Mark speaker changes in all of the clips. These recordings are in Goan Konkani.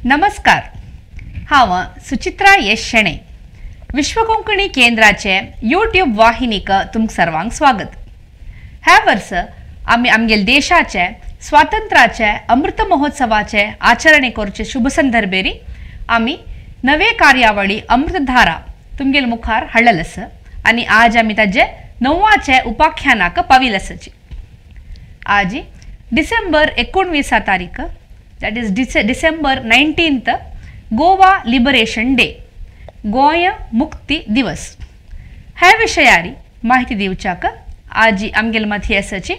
Speaker 1: नमस्कार, हांव सुचित्रा यश शेणै. विश्व कोंकणी केंद्राचे यूट्यूब वाहिनीक तुमकां सर्वांक स्वागत. ह्या वर्स आमी आमगेले देशाचे स्वातंत्र्याचे अमृत महोत्सवाचे आचरणे करचे शुभ संदर्भेरी आमी नवे कार्यावळी अमृतधारा तुमगेले मुखार हाडलेले आसा आनी आज आमी ताजे णवाचे उपाख्यानाक पाविल्ले आसाची. आज डिसेंबर 19 तारीख, that is December 19th, Goa liberation day, Goa मुक्ती दिवस. ह्या विशयारी माहिती दिवच्याक आज आमगेले मथी आसाची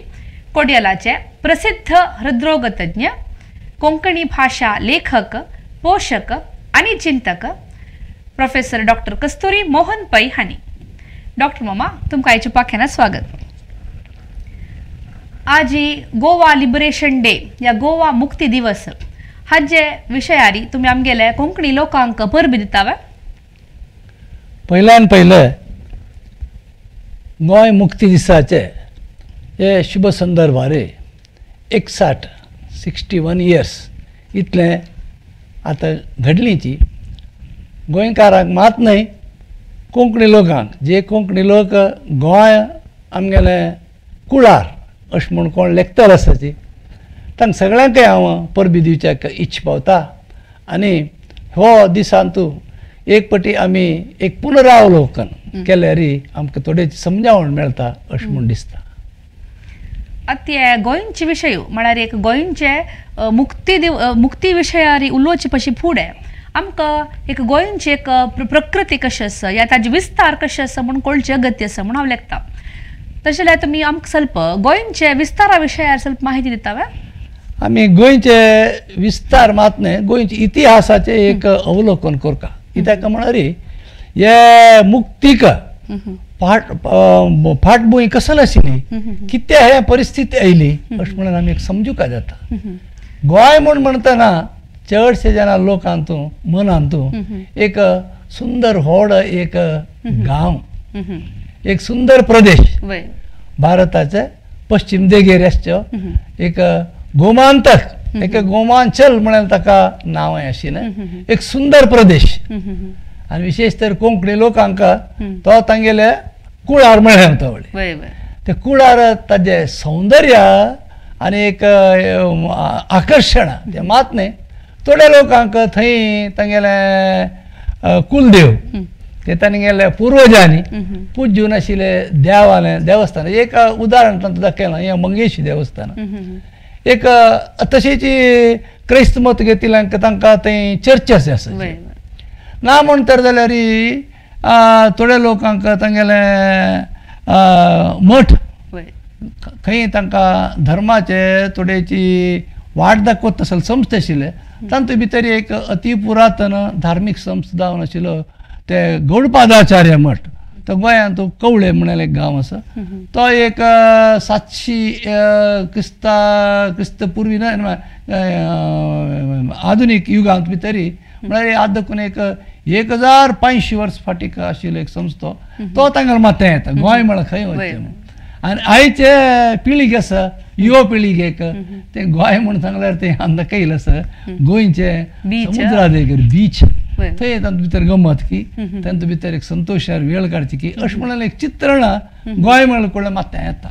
Speaker 1: कोडियलाचे प्रसिद्ध हृदरोगतज्ञ, कोंकणी भाषा लेखक, पोषक आनी चिंतक प्रोफेसर डॉक्टर कस्तुरी मोहन पै हांणी. डॉक्टर मामा, तुमकां आयच्या उपाख्यानात स्वागत. आजी गोवा लिबरेशन डे या गोवा मुक्ती दिवस हाजे विशयारी तुम्ही आमगेले कोंकणी लोकांक परबी दितावे.
Speaker 2: पयल्यान पयलें गोंय मुक्ती दिसाचे हे शुभ संदर्भार 61 61 इयर्स इतलें आतां घडलीची गोंयकारांक मात न्हय, कोंकणी लोकांक, जे कोंकणी लोक गोंय आमगेलें कुळार अशें म्हूण कोण लेखतलो आसाची तांकां सगळ्यांकय हांव परबी दिवच्याक इच्छा पावता. आनी हो दिसांतू एक पटी आमी एक पुनरावलोकन केल्यार आमकां थोडें समजावण मेळटा अशें म्हूण दिसता.
Speaker 1: आतां गोंयचे विशय म्हळ्यार एक गोंयचे मुक्ती मुक्ती विशयारी उलोवचे पशी फुडें आमकां एक गोंयची एक प्रकृती कशी आसा या ताजे विस्तार कशें आसा म्हूण कळचें अगत्य आसा म्हूण हांव लेखता. तशें जाल्यार तुमी आमकां स्वल्प गोंयचे विस्तारा विशयार स्वल्प माहिती दिता वे?
Speaker 2: आमी गोंयचे विस्तार मात न्हय, गोंयचे इतिहासाचें एक अवलोकन करता. कित्याक म्हळ्यार हे मुक्तीक फाटभूंय कसली आशिल्ली, कितें हे परिस्थिती आयली अशें म्हणून आमी एक समजुका जाता. गोंय म्हूण म्हणटना चडशे जाणा लोकांतू मनांतू एक सुंदर व्हड एक गांव, एक सुंदर प्रदेश, भारताचे पश्चिम देगेर आसचो एक गोमांतक, एक गोमांचल म्हळ्यार ताका नांव आशिल्लें, एक सुंदर प्रदेश. आनी विशेष तर कोंकणी लोकांक तो तांगेले कुळार म्हळ्यार तो ते कुळार ताजें सौंदर्य आनी एक आकर्शण तें मात न्हय, थोड्या लोकांक थंय तांगेले कुलदेव, ते तांगेले पुर्वजांनी पुजून आशिल्ले देवालें देवस्थान. एक उदाहरण तांकां दाखयलां, हें मंगेशी देवस्थान. एक तशेंच क्रिस्त मत घेतिल्ल्यांक तांकां थंय चर्चस आसा. ना म्हण तर जाल्यार थोड्या लोकांक तांगेले मठ, खंय तांकां धर्माचे थोडेची वाट दाखवत आसले संस्था आशिल्ले. तातूंत भितर एक अति पुरातन धार्मीक संस्था जावन आशिल्लो ते गौडपादाचार्य मठ. तो गोंयांत कवळे म्हणल्यार एक गांव आसा, तो एक 700 क्रिस्त पुर्वी न्हय, आधुनीक युगांत भितरी म्हळ्यार आज देखून एक 1500 वर्स फाटीं आशिल्लो एक संस्था, तो तांगेलो माथ्यां येता. गोंय म्हळ्यार खंय वचचें म्हूण. आनी आयचे पिळगे आसा, युवा पिळगेक तें गोंय म्हूण सांगल्यार तें आमकां कयलें आसा गोंयचें समुद्रा देगेर बीच, थंय तातूंत भितर गमत की तातूंत भितर एक संतोशार वेळ काडची की अशें म्हणल्यार एक चित्रण गोंय म्हळ्यार कोणा माथ्यां येता.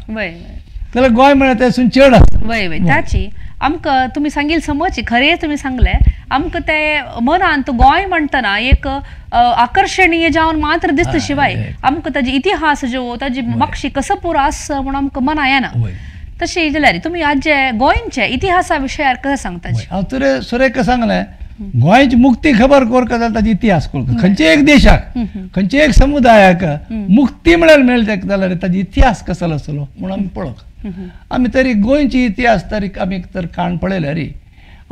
Speaker 2: जाल्यार गोंय म्हळ्यार तें चड आसता.
Speaker 1: वय वय, ताची आमकां तुमी सांगिल्लें समज खरें तुमी सांगलें, आमकां तें मनांत गोंय म्हणटना एक आकर्शणीय जावन मात्र दिसता शिवाय आमकां ताजी इतिहास जो ताजी मातशी कसो पुरो आसा म्हूण आमकां मना येना. तशें जाल्यार तुमी आज गोंयचे इतिहासा विशयार कशें सांगता?
Speaker 2: हांव तुवें सुरेख सांगलें, गोंयची मुक्ती खबर करता जाल्यार ताजी इतिहास करता. खंयच्या एक देशाक, खंयच्या एक समुदायाक मुक्ती म्हळ्यार मेळटा जाल्यार ताजी इतिहास कसलो आसलो म्हूण आमी पळोवंक. आमी तरी गोंयची इतिहास तरी आमी तर काण पळयल्यार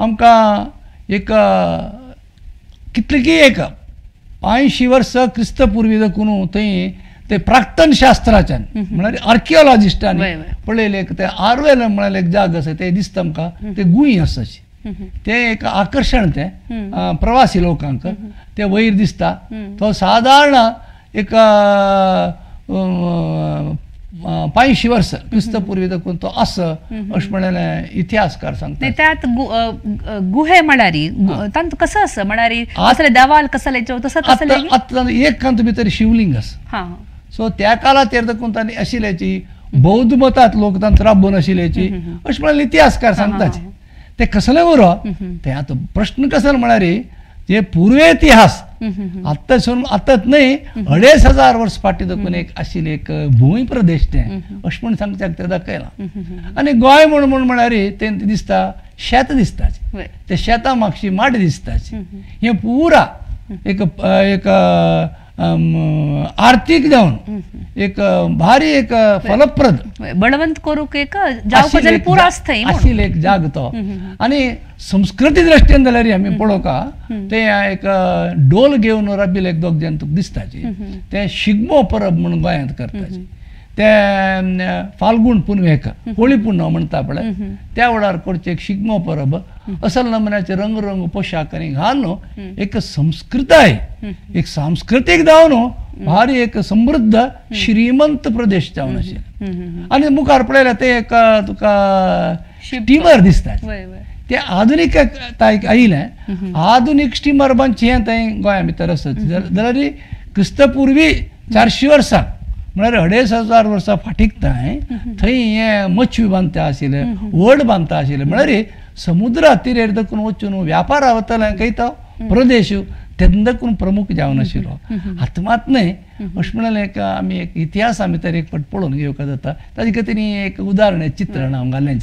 Speaker 2: आमकां एक कितली एक 500 वर्सां क्रिस्त पुर्वी देखून थंय ते प्राक्तन शास्त्राच्यान म्हळ्यार आर्किओलॉजिस्टांनी पळयलें ते आरवेल म्हळ्यार एक जाग आसा, ते दिसता आमकां ते गुंय आसा अशी, तें एक आकर्शण तें प्रवासी लोकांक तें वयर दिसता. तो सादारण एक 500 वर्स क्रिस्तपूर्वी देखून तो आसा अशें म्हणलें इतिहासकार सांगता.
Speaker 1: त्यात गुहे म्हळ्यार तांत कसो आसा म्हळ्यार कसले देवाल कसले तसं कसले
Speaker 2: आतां एक कांत भितर शिवलिंग आसा. सो त्या काळाचेर देखून तांणी आशिल्ल्याची बौद्ध मतात लोक तांत राबून आशिल्ल्याची अशें म्हणलें इतिहासकार सांगताचे. ते कसले उरो ते आतां प्रश्न कसलो म्हळ्यार जे पूर्व इतिहास आत्तासून आतांच न्हय 2500 वर्स फाटीं देखून एक आशिल्ली एक भूंय प्रदेश तें अशें म्हूण सांगच्याक तें दाखयलां. आनी गोंय म्हूण म्हूण म्हळ्यार तें दिसता शेत दिसता, ते शेतां मागशी माड दिसता, हें पुरा एक एक आर्थीक जावन एक भारी एक फलप्रद
Speaker 1: बळवंत करूंक एक आशिल्लो
Speaker 2: एक जाग तो. आनी संस्कृती दृश्टीन जाल्यार आमी पळोवका ते एक डोल घेवन राबिल्ले एक दोग जाण तुका दिसताची, ते शिगमो परब म्हणून गोंयांत करताची, ते फाल्गुन पुनवेक होळी पुनव म्हणटा पळय त्या वेळार करचे एक शिगमो परब असल नमुन्याचे रंग रंग पोशाख आनी घालून एक संस्कृताय एक सांस्कृतीक जावन भारी एक समृद्ध श्रीमंत प्रदेश जावन आशिल्लो. आनी मुखार पळयल्यार ते एक तुका स्टिमर दिसता, ते आधुनीक आयिल्लें आधुनीक स्टिमर बांदचें हें थंय गोंया भितर आसत जाल्यार क्रिस्तपूर्वी 400 वर्सां म्हळ्यार 2500 वर्सां फाटीक थंय थंय हें मच्छी बांदता आशिल्ले, व्हड बांदता आशिल्ले, म्हळ्यार समुद्रा तिरेर देखून वचून व्यापारा वतले खंय तो प्रदेश तेन्ना देखून प्रमुख जावन आशिल्लो. आतां मात न्हय अशें म्हणलें एक आमी एक इतिहासा भितर एक फावट पळोवन घेवपाक जाता ताजे खातीर एक उदाहरण चित्रण हांव घालें.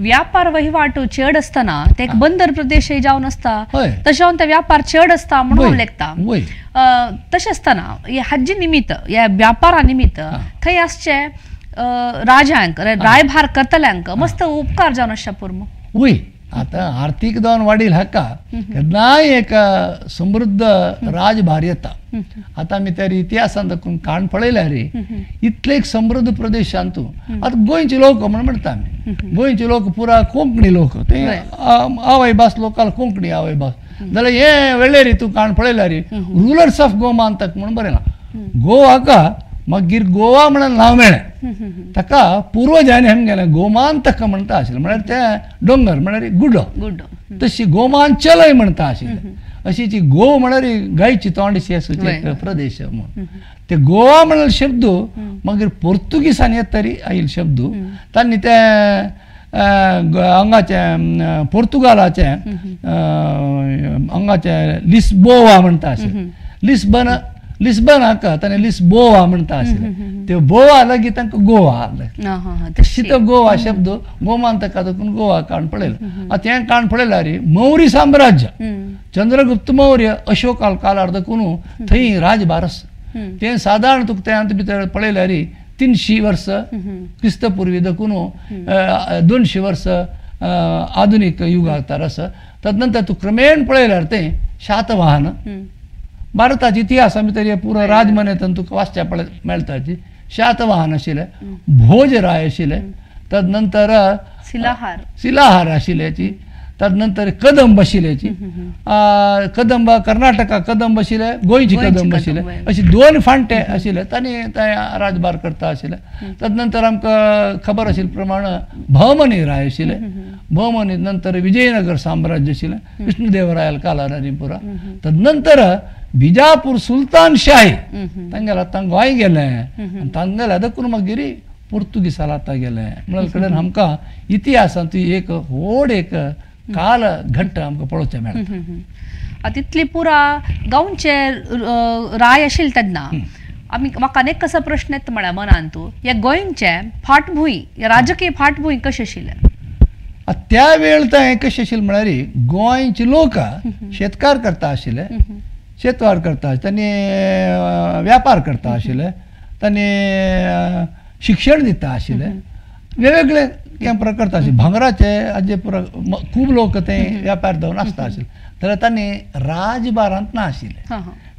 Speaker 1: व्यापार वहिवाट चड आसतना ते एक बंदर प्रदेश जावन आसता तशें ते व्यापार चड आसता म्हणून लेखता. तशें आसतना हाजे निमित्त ह्या व्यापारा निमित्त थंय आसचे राजांक रायभार करतल्यांक मस्त उपकार जावन आसच्या पुर्म.
Speaker 2: वय आतां आर्थीक जावन वाडील हाका केन्नाय एक समृद्ध राजभार येता. आतां आमी त्या इतिहासान दाखोवन काण पळयल्यार इतले एक समृद्ध प्रदेशांत आतां गोंयचे लोक म्हण म्हणटा आमी गोंयचे लोक पुरा कोंकणी लोक ते आवय भास लोकाल कोंकणी आवय भास जाल्यार हे वेळेरी तूं काण पळयल्यार रुलर्स ऑफ गोमांतक म्हणून बरयलां. गोवाका मागीर गोवा म्हणून नांव मेळ्ळें ताका पुर्वजांनी आमगेलें गोमांतक म्हणटा आशिल्लें म्हळ्यार ते दोंगर म्हळ्यार गुड्डो तशी गोमांचलय म्हणटा आशिल्लें. अशी जी गो म्हळ्यार गायची तोंडशी आसूची एक प्रदेश म्हणून ते गोवा म्हळ्यार शब्द मागीर पोर्तुगीसान येत तरी आयल शब्द तांणी ते हांगाचें पोर्तुगालाचें हांगाचें लिस्बोवा म्हणटा आशिल्लें, लिस्बन लिस्बन हाका ताणें लिस्बोवा म्हणटा आशिल्लें ते बोवा लागीं तांकां गोवा आहलें तशी तो गोवा शब्द गोमांतका देखून गोवा काण पळयलें. आतां हें काण पळयल्यार मौर्य साम्राज्य चंद्रगुप्त मौर्य अशोकाल काळार देखून थंय राजभार आसा तें सादारण तुका तें भितर पळयल्यार 300 वर्स क्रिस्तपूर्वी देखून 200 वर्स आधुनीक युगार आसा. तदनंतर तूं क्रमेण पळयल्यार तें शातवाहन भारताचे इतिहासा भितर पुरो राजमान्यतान तुका वाचच्या पळय मेळटाची शातवाहन आशिल्ले, भोजराय आशिल्ले, तदनंतर शिलाहार आशिल्ल्याची, तदनंतर कदंब आशिल्ल्याची, कदंब कर्नाटका कदंब आशिल्ले, गोंयची कदंब आशिल्ले, अशी दोन फांटे आशिल्ले तांणी थंय राजभार करता आशिल्ले. तदनंतर आमकां खबर आशिल्ले प्रमाण भहमनी राय आशिल्ले, भहमनी नंतर विजयनगर साम्राज्य आशिल्लें कृष्णदेवरायाल काळार आनी पुरा. तदनंतर बिजापूर सुलतान शाही तांगेल्या आतां गोंय गेलें आनी तांगेल्या देखून मागीर पुर्तुगीसाला आतां गेलें म्हळ्यार कडेन आमकां इतिहासांत एक व्हड एक काल घट्ट आमकां पळोवचें मेळटा.
Speaker 1: आतां इतली पुरा गांवचे राय आशिल्ले तेन्ना आमी म्हाका अनेक कसो प्रश्न येता म्हळ्यार मनांत ह्या गोंयचे फाटभूंय राजकीय फाटभूंय कशें आशिल्लें
Speaker 2: त्या वेळ तें कशें आशिल्लें म्हळ्यार गोंयचे लोक शेतकार करता आशिल्ले, शेतवार करता, तांणी व्यापार करता आशिल्ले, तांणी शिक्षण दिता आशिल्ले, वेगवेगळे हें करता आशिल्ले, भांगराचे हाजे खूब लोक ते व्यापार जावन आसता आशिल्ले. जाल्यार तांणी राजभारांत ना आशिल्ले,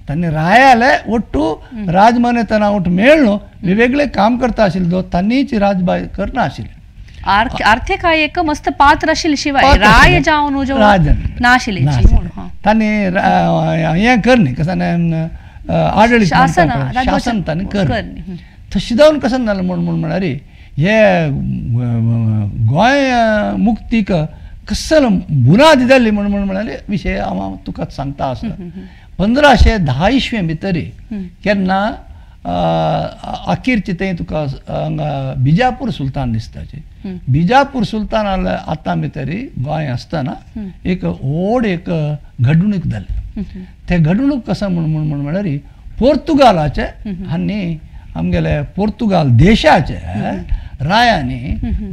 Speaker 2: तांणी रायाले ಒಟ್ಟು ರಾಜಮನೆತನ ಒಟ್ಟು ಮೇಳ್ನು वेगवेगळे काम करता आशिल्ले, तांणीच राजभार करना आशिल्ले.
Speaker 1: आर्थिक एक मस्त पात्र आशिल्ले शिवाय राय जावन नाशिल्ले
Speaker 2: तांणी हें करनी कसं आडळीत शासन तांणी करनी. तशें जावन कशें जालें म्हूण म्हूण म्हळ्यार हे गोंय मुक्तीक कसल बुनाद जाली म्हूण म्हूण म्हळ्यार विशय हांव तुका सांगता आसा. 1510 इसवे भितर केन्ना अखेरचे थंय तुका हांगा बिजापूर सुलतान दिसताचे. बिजापूर सुलतान आतां भितर गोंय आसतना एक व्हड एक घडणूक जाली. ते घडणूक कसो म्हूण म्हूण म्हूण म्हळ्यार पोर्तुगालाचे आनी आमगेले पोर्तुगाल देशाचे रायांनी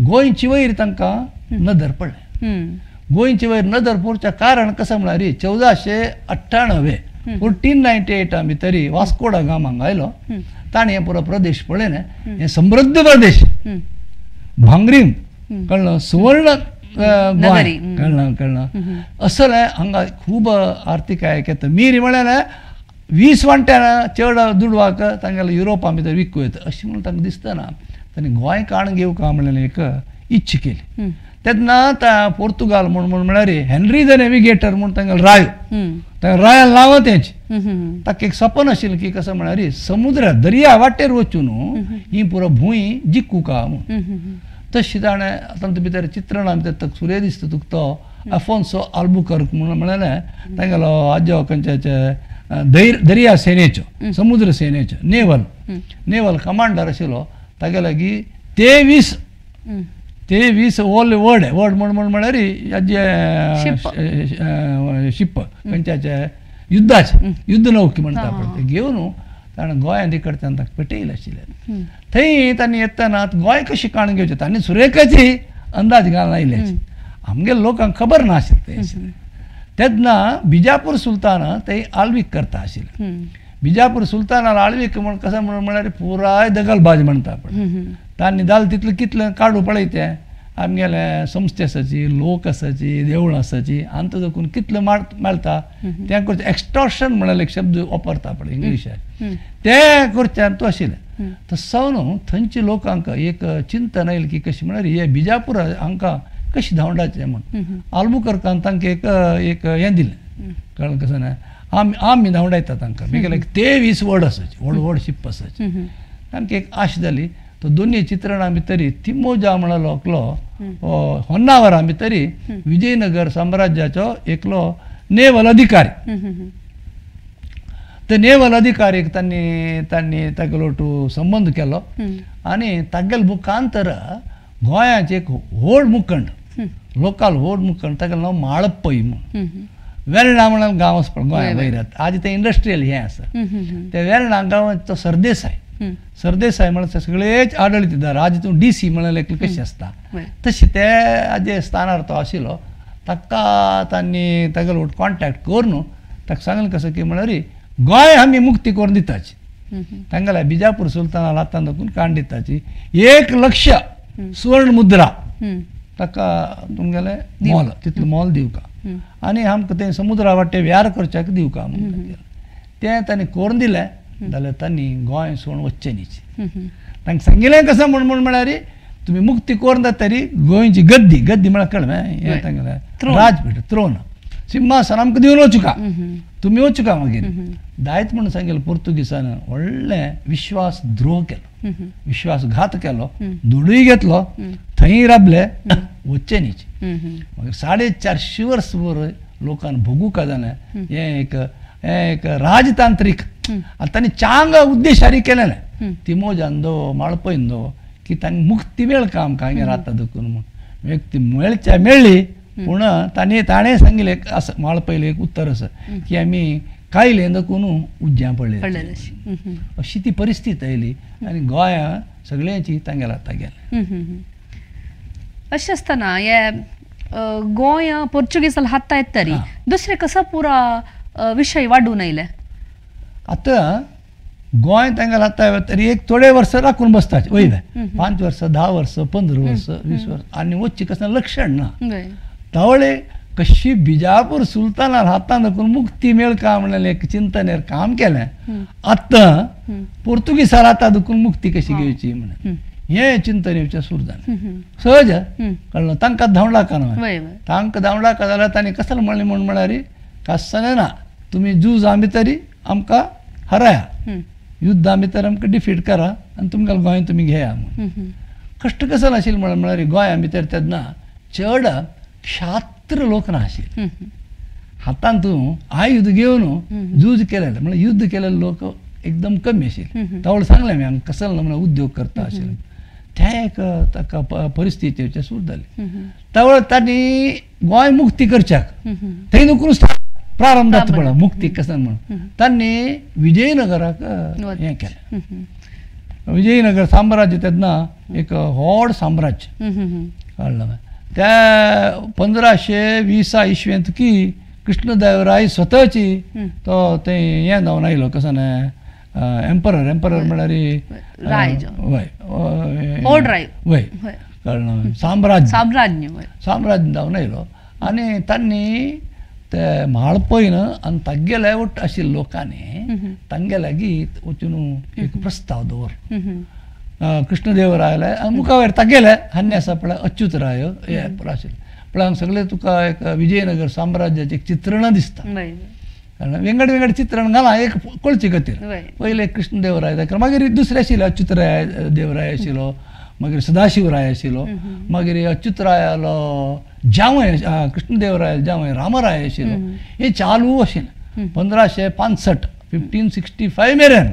Speaker 2: गोंयची वयर तांकां नदर पडली. गोंयची वयर नदर पडच्या कारण कसं म्हळ्यार 1498 1498 भितर वास्को दा गामा हांगा आयलो. ताणें हें पुरो प्रदेश पळयलें, हें समृद्ध प्रदेश, भांगरीम कळ्ळो, सुवर्ण गोंय कळ्ळं कळ्ळं असलें हांगा खूब आर्थिकाय येता. मिरी म्हळ्यार 20 वांट्यान चड दुडवाक तांगेले युरोपा भितर विकूं येता अशें म्हणून तांकां दिसतना तांणी गोंय काण घेवका म्हणलें एक इच्छा केली. तेन्ना पोर्तुगाल म्हूण म्हूण म्हळ्यार हेनरी the navigator म्हूण तांगेलो राय, तांगे रायान नांवां तेंचें. ताका एक सपन आशिल्लें की कसं म्हळ्यार समुद्र दर्या वाटेर वचून ही पुरो भूंय जिखूका म्हूण. तशें ताणें तातूंत भितर चित्रणां भितर सुर्य दिसता तुका तो अफोन्सो आल्बुकर्क म्हूण म्हळ्यार तांगेलो आजो खंयच्याचे दर्या सेनेचो, समुद्र सेनेचो नेवल नेवल कमांडर आशिल्लो. तागे लागीं 23 ओल वर्ड वर्ड म्हूण म्हूण म्हळ्यार जे शिप खंयच्याचे युद्धाचे युद्ध नौकी म्हणटा पळय ते घेवन ताणें गोंयांत इकडच्यान ताका पेटयलें आशिल्लें. थंय तांणी येतना गोंय कशी काण घेवचें तांणी सुरेखाची अंदाज घालून आयले, आमगे लोकांक खबर नाशिल्लें तें. तेन्ना बिजापूर सुलतान थंय आळवीक करता आशिल्लें. बिजापूर सुलतानान आळवीक म्हूण कसं म्हूण म्हळ्यार पुराय दगलबाज म्हणटा पळय. तांणी जालें तितलें कितलें काडू पळय तें आमगेले संस्थे आसाची, लोक आसाची, देवळां आसाची, आनी देखून कितलें मेळटा तें करचें. एक्स्टॉर्शन म्हळ्यार एक शब्द वापरता पळय इंग्लिशान, तें करचें तूं आशिल्लें. तसो न्हू थंयच्या लोकांक एक चिंतन आयलें की कशें म्हळ्यार हे बिजापूर हांकां कशें धांवडाचें म्हूण. आल्बुकर्कान तांकां एक एक हें दिलें, कळ्ळें कसं ना, आमी आमी धांवडायता तांकां. मागीर 23 व्हड आसाची, व्हड व्हड शिप आसाची. तांकां एक आश जाली. तो दोनूय चित्रणां भितर तिमोजा म्हळ्यार एकलो होन्नावरा भितर विजयनगर साम्राज्याचो एकलो नेवल अधिकारी. ते नेवल अधिकारीक तांणी तांणी तागेलो संबंद केलो आनी तागेले मुखांतर गोंयाचे एक व्हड मुखंड, लोकल व्हड मुखंड, तागेलें नांव माळपय म्हूण. वेर्णा म्हणून गांव आसा पळय गोंया वयर, आज तें इंडस्ट्रियल हें आसा, ते वेर्णा गांवांत तो सरदेसाय, सरदेसाय म्हळ्यार सगळेच आडळीतदार. आज तूं डी सी म्हळ्यार एकलें कशें आसता तशें ते आजे स्थानार तो आशिल्लो. ताका तांणी तागेलो कॉन्टेक्ट करून ताका सांगलें कसं की म्हळ्यार गोंय आमी मुक्ती करून दिताची, तांगेल्या बिजापूर सुलताना हातान दाखून काण दिताची, 1 लक्ष सुवर्ण मुद्रा ताका तुमगेलें मोल, तितलें मोल दिवका आनी आमकां तें समुद्रा वाटे व्यार करच्याक दिवका म्हणून तें तांणी करून दिलें. जाल्यार तांणी गोंय सोडून वचचें न्ही. तांकां सांगिल्लें कसं म्हूण म्हूण म्हळ्यार तुमी मुक्ती करून जाता तरी गोंयची गद्दी, गद्दी म्हळ्यार कळ्ळें हें तांगेलें राजपीठ, त्रोन, सिंहासन आमकां दिवन वचुका, तुमी वचुका मागीर दायत म्हणून सांगिल्लें. पोर्तुगीसान व्हडलें विश्वास द्रोह केलो, विश्वासघात केलो, दुडूय घेतलो, थंय राबले, वचचें न्ही. मागीर 450 वर्स वर लोकांक भोगूंक जालें. हें एक हें एक राजतांत्रीक आनी तांणी चांग उद्देशारी केलें. तिमोजान दो माळपयन दो की तांकां मुक्ती मेळका आमकां हांगा रावता देखून म्हूण व्यक्ती मेळच्या मेळ्ळी. पूण ताणें ताणें सांगिल्लें एक आसा माळपयलें एक उत्तर आसा की आमी कायलें देखून उज्ज्यां पडलें, अशी ती परिस्थिती आयली आनी गोंया सगळ्यांची तांगेल्या हाता गेलें.
Speaker 1: अशें आसतना हे गोंय पोर्चुगीजां हाता येत तरी दुसरें कसो पुरा विशय वाडून आयले.
Speaker 2: आतां गोंय तांगेल्या हाता तरी एक थोडे वर्सां राखून बसताचे वयले 5 वर्सां, 10 वर्सां, 15 वर्सां, 20 वर्सां आनी वचचें कसलें लक्षण ना. तावळे कशी बिजापूर सुलतानान हातान दाखोवन मुक्ती मेळका म्हणलें एक चिंतनेर काम केलें. आतां पोर्तुगीजार हाता दुखून मुक्ती कशी घेवची म्हणून हें चिंतन येवचें सुरू जालें. सहज कळ्ळें तांकां धांवडाका न्हय, तांकां धांवडाका जाल्यार तांणी कसलें म्हणलें म्हूण म्हळ्यार कासना ना तुमी झूज आमी तरी आमकां हराया, युद्धा भितर आमकां डिफीट करा आनी तुमकां गोंय तुमी घेया म्हूण. कश्ट कसो आशिल्लो म्हळ्यार गोंया भितर तेन्ना चड क्षात्र लोक ना आशिल्ले. हातांत आयुध घेवन झूज केलेले म्हळ्यार युद्ध केलेले लोक एकदम कमी आशिल्ले. तावळ सांगलें आमी हांगा कसलो म्हणल्यार उद्योग करता आशिल्ले ते एक ताका परिस्थितीचे सूर जाली. तावळ तांणी गोंय मुक्ती करच्याक थंय नुकून प्रारंभ जाता पळय मुक्ती कसं म्हणून तांणी विजयनगराक हें केलें. विजयनगर साम्राज्य तेन्ना एक व्हड साम्राज्य कळ्ळें. त्या 1520 इसवेंत की कृष्णदेवराय स्वताची तो ते हें जावन आयलो कसो न्हय एम्परर. एम्परर म्हळ्यार वय वय कळ्ळें साम्राज्य साम्राज्य जावन आयलो. आनी तांणी ते म्हाळपयन आनी तागेले वट आशिल्ल्या लोकांनी तांगे लागीं वचून एक प्रस्ताव दवर कृष्णदेवरायले मुखावयर तागेले हान्य आसा पळय अच्युतराय हे आशिल्ले पळय हांगा सगळें तुका एक विजयनगर साम्राज्याचें एक चित्रण दिसता. कारण विंगड विंगड चित्रण घालां एक कळचे खातीर. पयलें कृष्णदेवराय दाखयलो, मागीर दुसरे आशिल्ले अच्युतराय देवराय आशिल्लो, मागीर सदाशिवराय आशिल्लो, मागीर अच्युतरायालो जांवय कृष्णदेवराय जांवय रामराय आशिल्लो. हे चालू आशिल्लें 1565 1565 मेरेन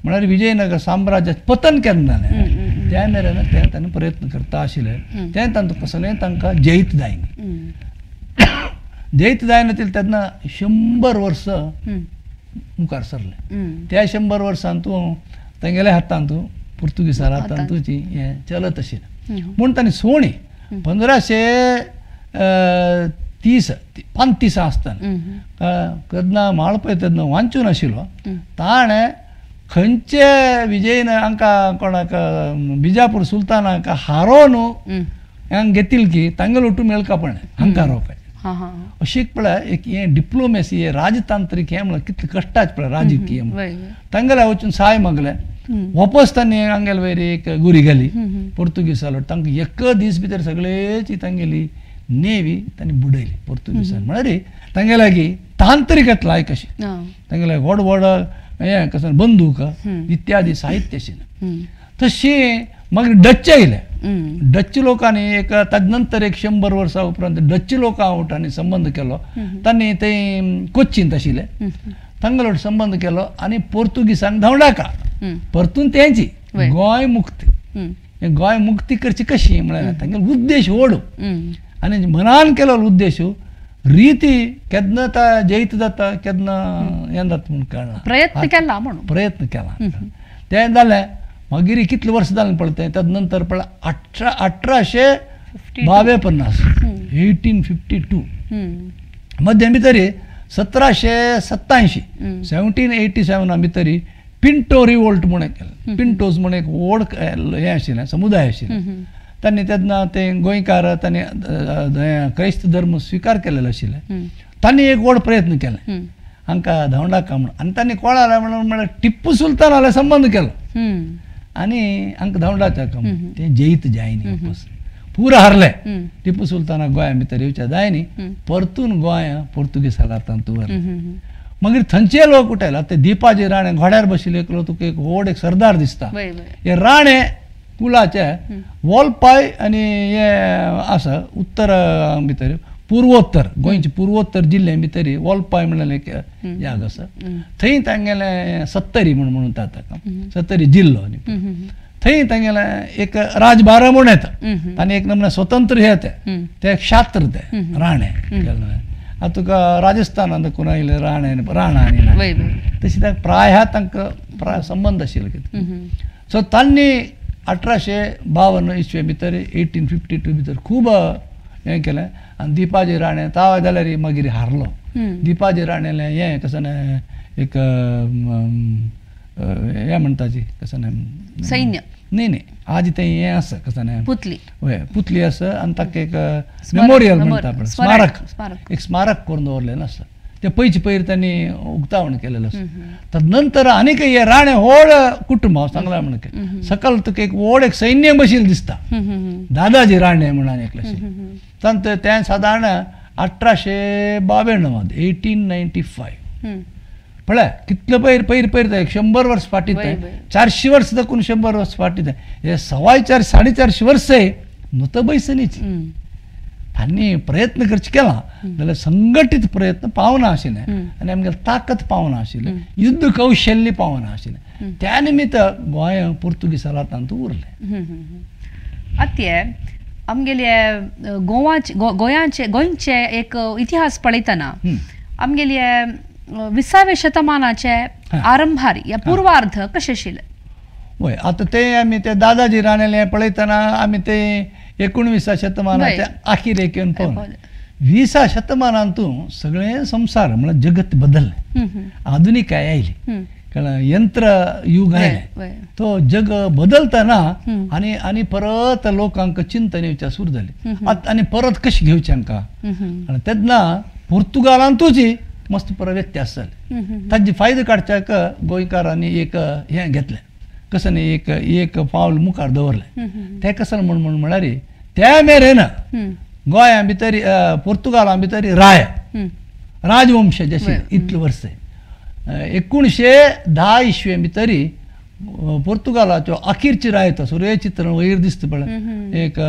Speaker 2: म्हळ्यार विजयनगर साम्राज्याचें पतन केन्ना जालें त्या मेरेन ते तांणी प्रयत्न करता आशिल्ले. तें तांकां कसलें तांकां जैत जायना. जैत जायना तेन्ना 100 वर्सां मुखार सरलें. त्या 100 वर्सांत तांगेल्या हातांत पुर्तुगीजां हातांत हें चलत आशिल्लें. म्हूण तांणी सोणी 1530 35 आसतना केन्ना म्हाळपय तेन्ना वाचून आशिल्लो ताणें खंयचे विजयन हांकां कोणाक बिजापूर सुलतानाक हारोवन हांगा घेतील की तांगेलो ओटू मेळका पडलें हांकां हारोवपाचें. अशी पळय एक हें डिप्लोमेसी हें राजतांत्रीक हें म्हणल्यार कितलें कश्टाचें पळय राजकीय तांगेल्या वचून साय मागलें. वापस तांणी हांगेले वयर एक गुरी घाली पुर्तुगीजालो. तांकां एक दीस भितर सगळेची तांगेली नेवी तांणी बुडयली पुर्तुगीजान. म्हळ्यार तांगे लागीं तांत्रिक लायक अशें तांगेले व्हड व्हड हें कसं बंदूक इत्यादी साहित्य आशिल्लें. तशें मागीर डच आयले. डच लोकांनी एक ताजे नंतर एक 100 वर्सां उपरांत डच लोकां वटांनी संबंद केलो. तांणी ते कोच्चींत आशिल्ले तांगेलो संबंद केलो आनी पोर्तुगीजांक धांवडाका परतून तेंची गोंय मुक्ती. गोंय मुक्ती करची कशी म्हळ्यार तांगेलो उद्देश व्हड आनी मनान केलो उद्देश रिती केन्ना ता जैत जाता केन्ना हें जाता म्हूण कळना.
Speaker 1: प्रयत्न केला म्हणून
Speaker 2: प्रयत्न केला तें जालें. मागीर कितले वर्सां जालें पळय तें ताजे नंतर पळय 1852 1852 मध्य भितर 1787 1787 भितर पिंटो रिवोल्ट म्हूण एक केलें. पिंटोज म्हूण एक व्हड हें आशिल्लें समुदाय आशिल्लें. तांणी तेन्ना ते गोंयकार तांणी क्रायस्त धर्म स्विकार केलेलो आशिल्ले. तांणी एक व्हड प्रयत्न केले हांकां धांवडाका म्हणून. आनी तांणी कोणाला म्हणून म्हळ्यार टिप्पू सुलतानाले संबंद केलो आनी हांकां धांवडाच्या म्हणून. ते जैत जायनी वापस पुरा हारले. टिप्पू सुलतानाक गोंया भितर येवच्या जायनी परतून गोंय पोर्तुगीजां हातांत व्हरलें. मागीर थंयचे लोक उठयला ते दीपाजी राणे घोड्यार बशिल्ले एकलो तुका एक व्हड एक सरदार दिसता. हे राणे कुलाचे वॉलपाय आनी हे आसा उत्तर भितर पुर्वोत्तर गोंयचे पुर्वोत्तर जिल्ल्या भितर वॉलपाय म्हणलें एक जाग आसा थंय तांगेलें सत्तरी म्हूण म्हणटात ताका सत्तरी जिल्लो थंय तांगेलें एक राजभारा म्हूण येता आनी एक नमुने स्वतंत्र हे ते ते क्षात्र ते राणे. आतां तुका राजस्थानांत कोण आयले राणे राणा आनी तशें तांकां प्राय तांकां संबंद आशिल्लो कितें. सो तांणी 1852 इसवे भितर 1852 भितर खूब हें केलें. आनी दीपाजी राणे ताव जाल्यार मागीर हारलो. दीपाजी राणेलें हें कसं न्हय एक हें म्हणटाची कसं न्हय
Speaker 1: सैन्य
Speaker 2: न्ही न्ही आज तें हें आसा कसं न्हय
Speaker 1: पुतली
Speaker 2: वय पुतली आसा आनी ताका एक मेमोरियल म्हणटा पळय स्मारक एक स्मारक करून दवरलेलें आसा ते पयचे पयर तांणी उक्तावण केलेलें आसा. तर नंतर आनीक हे राणे व्हड कुटुंब हांव सांगलां म्हणून सकल तुका एक व्हड एक सैन्य बशिल्लें दिसता दादाजी राणे म्हणून एकलें आशिल्लें. तांचे तें सादारण 1892 1895 पळय कितले पयर पयर पयर एक 100 वर्स फाटीं, 400 वर्स दाखून 100 वर्स फाटीं, हे 425 450 वर्स नुत बैसनीच तांणी प्रयत्न करचे केला जाल्यार संघटीत प्रयत्न पावना आशिल्ले आनी आमगेले ताकद पावना आशिल्लें, युद्ध कौशल्य पावना आशिल्लें. त्या निमित्त गोंय पुर्तुगीजां हातांत उरलें.
Speaker 1: आतां आमगेले गोवाचे गोंयाचे गोंयचे एक इतिहास पळयतना आमगेले 20व्या शतमानाचे आरंभार या पूर्वार्ध कशें आशिल्लें?
Speaker 2: वय, आतां ते आमी ते दादाजी राणेले पळयतना आमी ते 19व्या शतमानाच्या अखेरेक येवन पावले. 20व्या शतमानांतू सगळें संवसार म्हळ्यार जगत बदललें, आधुनिकाय आयली, कारण यंत्र युग आयलें. तो जग बदलतना आनी आनी परत लोकांक चिंतन येवच्या सुरू जालें आतां आनी परत कशें घेवचें हांकां. आनी तेन्ना पुर्तुगालांतूच मस्त परत व्यत्यास जाले. ताजे फायदो काडच्याक गोंयकारांनी एक हें घेतलें, कसं न्ही एक एक पावल मुखार दवरलें. तें कसं म्हण म्हण म्हळ्यार त्या मेरेन गोंया भितर पुर्तुगाला भितर राय राजवंश जशे इतले वर्स 1910 इसवे भितर पुर्तुगालाचो अखेरची राय तो सूर्य चित्र वयर दिसता पळय एक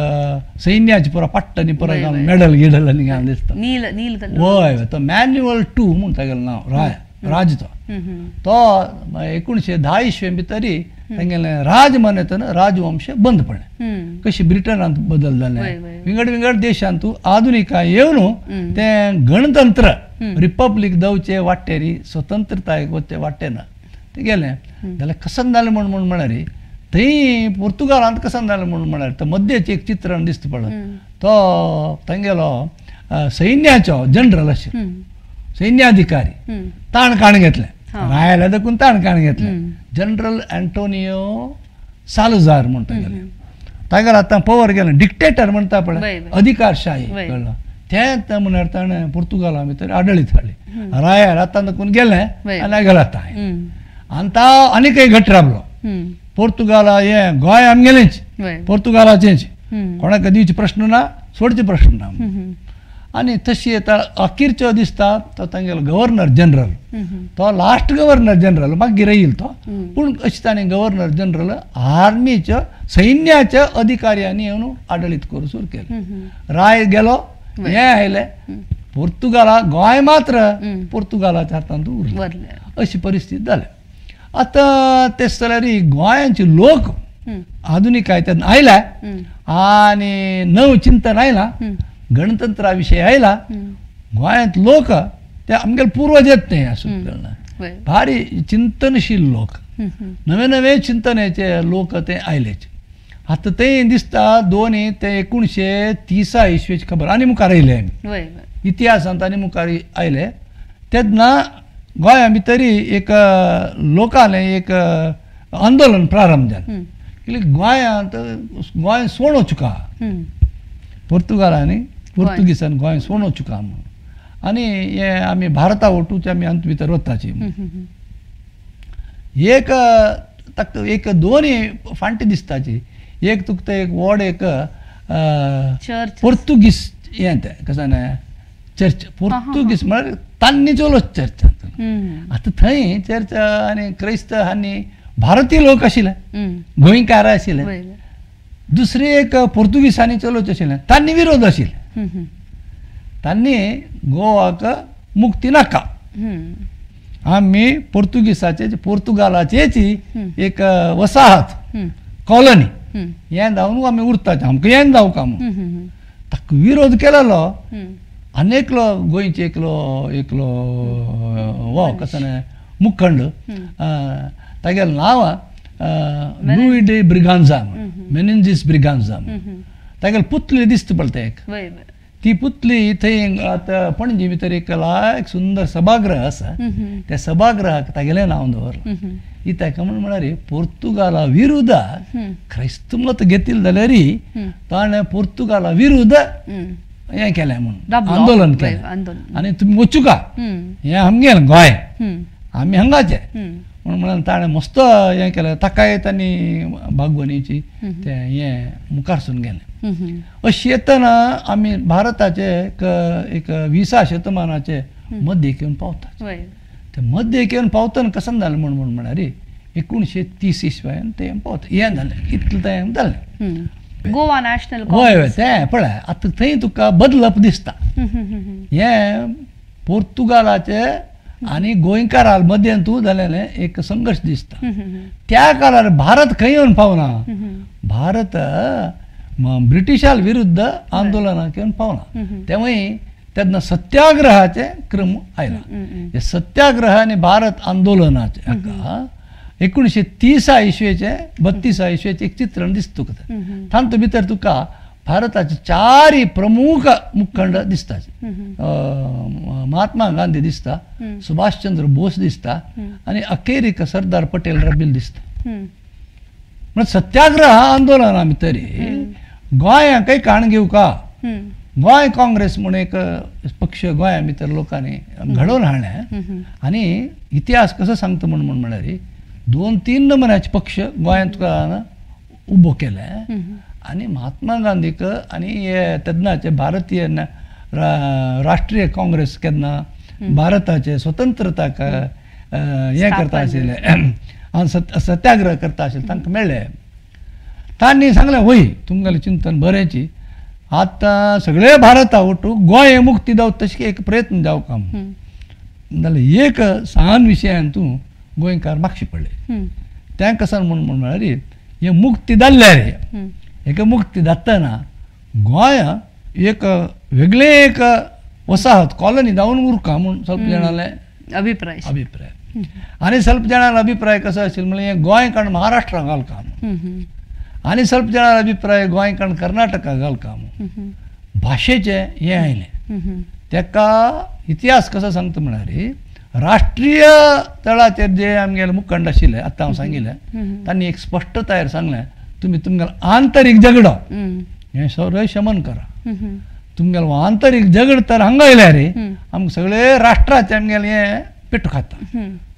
Speaker 2: सैन्याची पुरा पट्ट आनी परत मेडल गिडल आनी घालून दिसता. वय, तो मॅन्युअल 2 म्हूण तागेलें नांव, राय राज. तो तो 1910 इसवे भितर तांगेलें राज मान्यतान राजवंश बंद पडलें. कशी ब्रिटनांत बदल जालें, विंगड विंगड देशांत आधुनिकाय येवन तें गणतंत्र रिपब्लीक दवचे वाटेरी स्वतंत्रतायेक वचचे वाटेन ते गेलें. जाल्यार कसन जालें म्हूण म्हूण म्हळ्यार थंय पुर्तुगालांत कसन जालें म्हूण म्हळ्यार तो मध्येच एक चित्रण दिसता पळय, तो तांगेलो सैन्याचो जनरल आशिल्लो, सैन्याधिकारी, ताण काण घेतलें रायाल्या देखून ताण काण घेतलें. जनरल अँटोनियो सालजार म्हणटा गेलें तागेलो आतां पवर गेलें, डिक्टेटर म्हणटा पळय, अधिकारशाही कळ्ळो तें म्हळ्यार ताणें पुर्तुगाला भितर आडळीत हाडली. रायार आतां देखून गेलें आनी गेलो आतां आनी तो आनीक एक घट रावलो. पुर्तुगाला हें गोंय आमगेलेंच, पुर्तुगालाचेंच, कोणाक दिवचे प्रश्न ना, सोडचे प्रश्न ना. आनी तशी येता अखेरचो दिसता तो तांगेलो गव्हर्नर जनरल, तो लास्ट गव्हर्नर जनरल मागीर येईल तो, पूण अशें ताणें गव्हर्नर जनरल आर्मीच्या सैन्याच्या अधिकाऱ्यांनी येवन आडळीत करूं सुरू केलें. राय गेलो, हें आयलें, पुर्तुगाला गोंय मात्र पुर्तुगालाच्या हातांत उरलें. अशी परिस्थिती जाली. आतां तें जाल्यार गोंयांचे लोक आधुनिकाय तेन्ना आयल्या आनी नव चिंतन आयलां, गणतंत्रा विशय आयला, गोंयांत लोक ते आमगेले पुर्वज येत न्ही आसूं भारी चिंतनशील लोक, नवे नवे चिंतनाचे लोक ते आयलेच. आतां ते दिसता दोनी ते 1930 इसवेची खबर आनी मुखार आयले आमी इतिहासांत आनी मुखार आयले. तेन्ना गोंया भितर एक लोकांलें एक आंदोलन प्रारंभ जालें की गोंयांत गोंय सोड वचुका, पुर्तुगालांनी पुर्तुगीजान गोंय सोड वचुका म्हणून, आनी हे आमी भारता वटूच आमी हातूंत भितर वताची. एक ताका एक दोनी फांटी दिसताची, एक तुका ते एक व्हड एक पुर्तुगीज हें तें कशें न्हय चर्च, पुर्तुगीज म्हळ्यार तांणी चलो चर्च. आतां थंय चर्च आनी क्रिस्त आनी भारतीय लोक आशिल्ले, गोंयकार आशिल्ले, दुसरे एक पुर्तुगीजांनी चलोवचें आशिल्लें, तांणी विरोध आशिल्ले, तांणी गोवाक मुक्ती नाका, आमी पुर्तुगीजाचे पुर्तुगालाचेच एक वसाहत कॉलनी हें जावन आमी उरताचे, आमकां हें जावका म्हणून ताका विरोध केलेलो. आनी एकलो गोंयचे एकलो एकलो हो कसो न्हय मुखंड, तागेलें नांव लुई डे ब्रिगांजा, मेनेझीस ब्रिगांजा, तागेली पुतली दिसता पळय एक, ती पुतली थंय आतां पणजी भितर एक लायक सुंदर सभागृह आसा, त्या सभागृहाक तागेलें नांव दवरलां. कित्याक म्हूण म्हळ्यार पुर्तुगाला विरुद्ध क्रिस्त मत घेतिल्लें जाल्यार ताणें पुर्तुगाला विरुद्ध हें केलें म्हणून आंदोलन केलें आनी तुमी वचुका, हें आमगेलें गोंय, आमी हांगाचे म्हणून म्हणून ताणें मस्त हें केलें. ताकाय तांणी बागवणीची तें हें मुखार गेलें. अशें येतना आमी भारताचे एक 20व्या शतमानाचे मध्येक येवन पावता. ते मध्येक येवन पावतना कसं जालें म्हूण म्हूण म्हळ्यार 1930 इसवेन ते पावता हें जालें इतलें तें जालें
Speaker 1: गोवा नॅशनल
Speaker 2: हय हय तें पळय आतां थंय तुका बदलप दिसता हें पोर्तुगालाचे आनी गोंयकारा मदें तूं जालेलें एक संघर्श दिसता. त्या काळार भारत खंय येवन पावना, भारत ब्रिटिशां विरुद्ध आंदोलनाक येवन पावना. तेवूय तेन्ना सत्याग्रहाचे क्रम आयला. हे सत्याग्रह आनी भारत आंदोलनाचे हाका 1930 इसवेचे 32 इसवेचे एक चित्रण दिसता तुका. तातूंत भितर तुका भारताचे चारय प्रमुख मुखंड दिसता. महात्मा गांधी दिसता, सुभाषचंद्र बोस दिसता आनी अखेरीक सरदार पटेल रबील दिसता. म्हळ्यार सत्याग्रह आंदोलना भितर गोंयांकय काण घेवका गोंय काँग्रेस म्हूण एक पक्ष गोंया भितर लोकांनी घडोवन हाडलें. आनी इतिहास कसो सांगता म्हूण म्हूण म्हळ्यार 2-3 नमुन्याचे पक्ष गोंयांत तुका उबो केले आनी महात्मा गांधीक आनी हे तेन्नाचे भारतीय राष्ट्रीय काँग्रेस केन्ना भारताचे स्वतंत्रताक हें करता आशिल्लें आनी सत्याग्रह करता आशिल्ले तांकां मेळ्ळें. तांणी सांगलें वय तुमगेलें चिंतन बरेंची, आतां सगळे भारता वटू गोंय मुक्ती जावं तशें एक प्रयत्न जावं काम जाल्यार एक सान विशयान तूं गोंयकार मागशे पडले. तें कशें म्हूण म्हूण म्हळ्यार हें मुक्ती जाल्लें रे एका मुक्ती जातना गोंय एक वेगळें एक वसाहत कॉलनी जावन उरका म्हूण ಸ್ವಲ್ಪ जाणांले
Speaker 1: अभिप्राय
Speaker 2: अभिप्राय आनी ಸ್ವಲ್ಪ जाणांलो अभिप्राय कसो आशिल्लो म्हळ्यार हें गोंय काडून महाराष्ट्राक घालका म्हूण आनी ಸ್ವಲ್ಪ जाणांलो अभिप्राय गोंय काडून कर्नाटकाक घालका म्हूण. भाशेचें हें आयलें. तेका इतिहास कसो सांगता म्हळ्यार राष्ट्रीय तळाचेर जे आमगेले मुखंड आशिल्ले आतां हांव सांगिल्लें तांणी एक स्पश्टतायेर सांगलें तुमी तुमगेलें आंतरीक झगडो हें सगळें शमन करा. तुमगेलें आंतरीक झगड तर हांगा आयल्यार रे आमकां सगळे राष्ट्राचें आमगेलें हें पेटू खाता,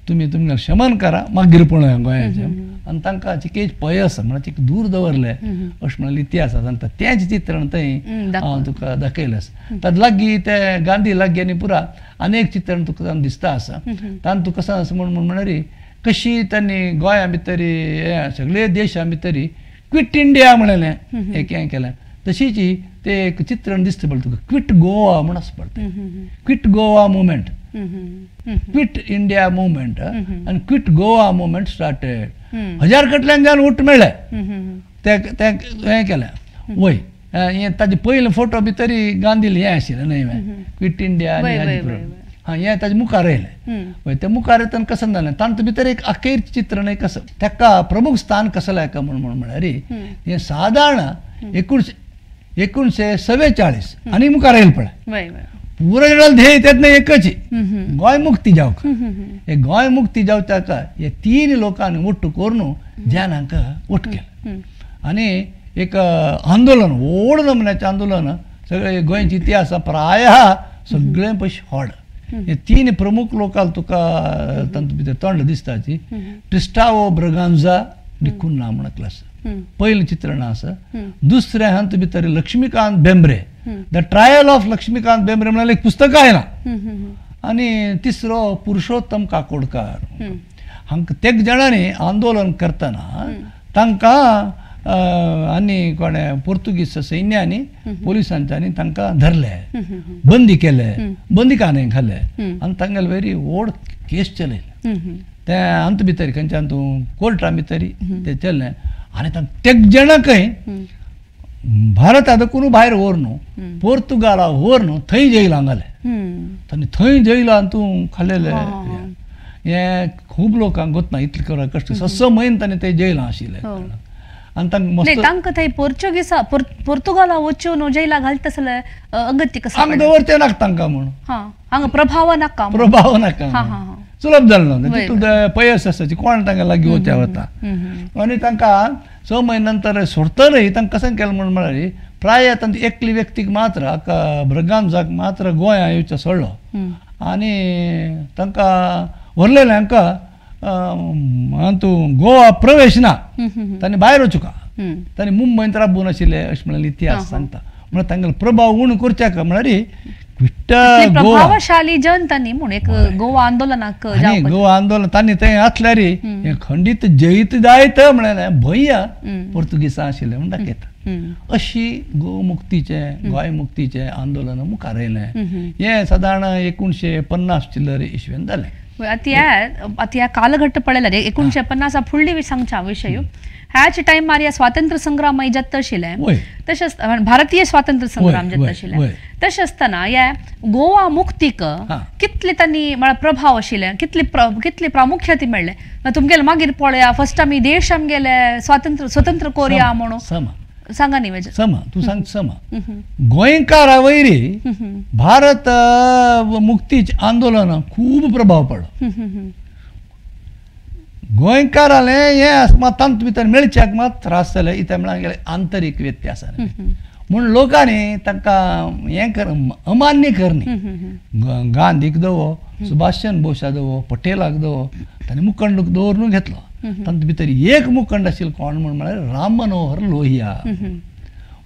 Speaker 2: तुमी तुमगेलें शमन करा मागीर पळोवया गोंयाचें. आनी तांकां चिकेज पयस म्हळ्यार चिक दूर दवरलें अशें म्हणल्यार इतिहास सांगता. तेंच चित्रण थंय हांव तुका दाखयलें आसा. ताजे लागीं ते गांधी लागीं आनी पुरा आनी एक चित्रण तुका दिसता आसा. तातूंत तुका कसो आसा म्हूण म्हळ्यार कशी तांणी गोंया भितर सगळे देशा भितर क्विट इंडिया म्हणलें एक हें केलें तशीच ते एक चित्रण दिसता पळय तुका क्विट गोवा म्हूण आसा पळय quit Goa movement, quit India movement आनी क्विट गोवा मुवमेंट स्टार्टेड. 1000 कडल्यान जावन उठ मेळ्ळें ते ते हें केलें वय हें ताजे पयलें फोटो भितर गांधीले हें आशिल्लें न्हय क्विट इंडिया आनी हां हें ताजे मुखार येयलें वय. ते मुखार येतना कसं जालें तांचे भितर एक अखेर चित्रण एक कसं ताका प्रमुख स्थान कसं लायका म्हूण म्हूण म्हळ्यार हें सादारण 1944 आनी मुखार येयलें पळय पुरो जाणां ध्येय तेन्ना एकच गोंय मुक्ती जावंक. हे गोंय मुक्ती जावच्याक हे 3 लोकांनी ಒಟ್ಟು करून जनांक ಒಟ್ಟು केलें आनी एक आंदोलन व्हड नमुन्याचें आंदोलन सगळे गोंयचे इतिहास प्राय सगळे पयशे व्हड हे 3 प्रमुख लोकांक तुका तांतूत भितर तोंड दिसताची. ट्रिस्टावो ब्रगांजा डिकुन्हा म्हूण एकलो आसा पयलें चित्रण आसा. दुसरें हातूंत भितर Laxmikant Bembre, the trial of Laxmikant Bembre म्हळ्यार एक पुस्तक आयलां. आनी तिसरो पुरुषोत्तम काकोडकार. हांकां तेग जाणांनी आंदोलन करतना तांकां आनी कोणें पोर्तुगीज सैन्यांनी पोलिसांच्यांनी तांकां धरले, बंदी केले, बंदीखाने घाले आनी तांगेले वेरी व्हड केस चलयले. ते आमचे भितर खंयच्यान तूं कोर्टा भितर ते चल्लें आनी तांकां तेग जाणांकय भारता कोण भायर व्हर न्हू पोर्तुगाला व्हर न्हू थंय जैलां घालें. तांणी थंय जैलान तूं खालेलें हें खूब लोकांक गोतना इतलें कश्ट 6 म्हयने तांणी ते जैलां आशिल्लें. आनी तांकां मस्त
Speaker 1: तांकां थंय पोर्चुगीसा पोर्तुगाला वचून जैला घालता जाल्यार अगत्य कसो
Speaker 2: हांगा दवरचें नाका तांकां म्हूण
Speaker 1: हांगा प्रभाव नाका
Speaker 2: प्रभाव नाका सुलभ जालो ना तितूंत पयस आसा कोण तांकां लागीं वचच्या वता. आनी तांकां 6 म्हयने नंतर सोडटलय तांकां कशें केलें म्हूण म्हळ्यार प्राय तांची एकली व्यक्तीक मात्र हाका ब्रगांजाक मात्र गोंया येवचो सोडलो आनी तांकां व्हरलेलें हांकां हातूंत गोवा प्रवेश ना तांणी भायर वचूंक तांणी मुंबयंत राबून आशिल्ले अशें म्हणल्यार इतिहास सांगता. म्हणल्यार तांगेलो प्रभाव उणो करच्याक म्हळ्यार क्विट गोवा
Speaker 1: प्रभावशाली जनता न्ही म्हूण एक गोवा आंदोलनाक
Speaker 2: गोवा आंदोलन तांणी थंय आसल्यार हें खंडीत जैत जायत म्हणलें भंय पोर्तुगीजां आशिल्लें म्हूण दाखयता. अशी गोमुक्तीचें गोंय मुक्तीचें आंदोलन मुखार येयलें. हें सादारण 1950 चिल्लर इसवेन जालें.
Speaker 1: आतां ह्या कालघट्ट पळयल्यार 1950 फुडली सांगच्या विशय ह्याच टायमार ह्या स्वातंत्र्य संग्राम जाता आशिल्लें तशेंच भारतीय स्वातंत्र्य संग्राम जाता आशिल्लें तशें आसतना ह्या गोवा मुक्तीक कितले तांणी म्हळ्यार प्रभाव आशिल्ले कितले प्रामुख्य ती मेळ्ळें. तुमगेले मागीर पळया फर्स्ट आमी देश आमगेले स्वातंत्र्य स्वतंत्र कोरया म्हणून सांगा न्ही
Speaker 2: समा तूं सांग समा गोंयकारा वयरी भारत मुक्तीचें आंदोलन खूब प्रभाव पडलो. गोंयकारालें हें मात तांतूत भितर मेळच्याक मात त्रास जाले इत्याक म्हळ्यार गेले आंतरीक व्यत्यास म्हूण लोकांनी तांकां हें कर अमान्य करनी गांधीक दवो सुभाषचंद्र बोसा दवो पटेलाक दवो तांणी मुखंड दवरून घेतलो. तातूंत भितर एक मुखंड आशिल्लो कोण म्हूण म्हळ्यार राम मनोहर लोहिया.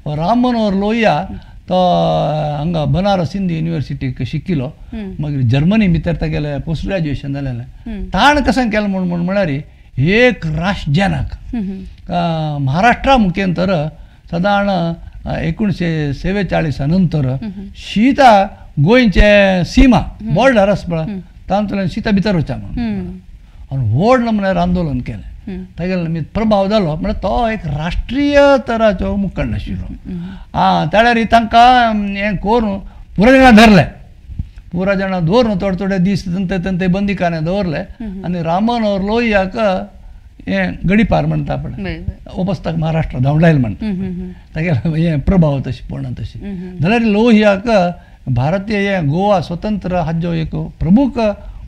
Speaker 2: हो राम मनोहर लोहिया तो हांगा बनारस हिंदू युनिवर्सिटीक शिकिल्लो मागीर जर्मनी भितर तागेलें पोस्ट ग्रॅज्युएशन जालेलें. ताणें कशें केलें म्हूण म्हूण म्हळ्यार एक राष्ट्रजनक महाराष्ट्रा मुखेन तर सादारण 1947 नंतर शीता गोंयचे सीमा बॉर्डर आसा पळय तातूंतल्यान शीता भितर वचा म्हणून आनी व्हड म्हळ्यार आंदोलन केलें. तागेलो प्रभाव जालो म्हळ्यार तो एक राष्ट्रीय तराचो मुखंड आशिल्लो. आं त्याळ्यार तांकां हें करून पुरा जाणां धरले पुरा जाणां दवरून थोडे थोडे दीस तंते तंते बंदीखाने दवरले आनी राम मनोहर लोहियाक हें गडीपार म्हणटा पळय वचपाक महाराष्ट्र धांवडायल म्हणटा तागेलो हें प्रभाव तशें पडना तशें जाल्यार लोहियाक भारतीय हें गोवा स्वतंत्र हाजो एक प्रमुख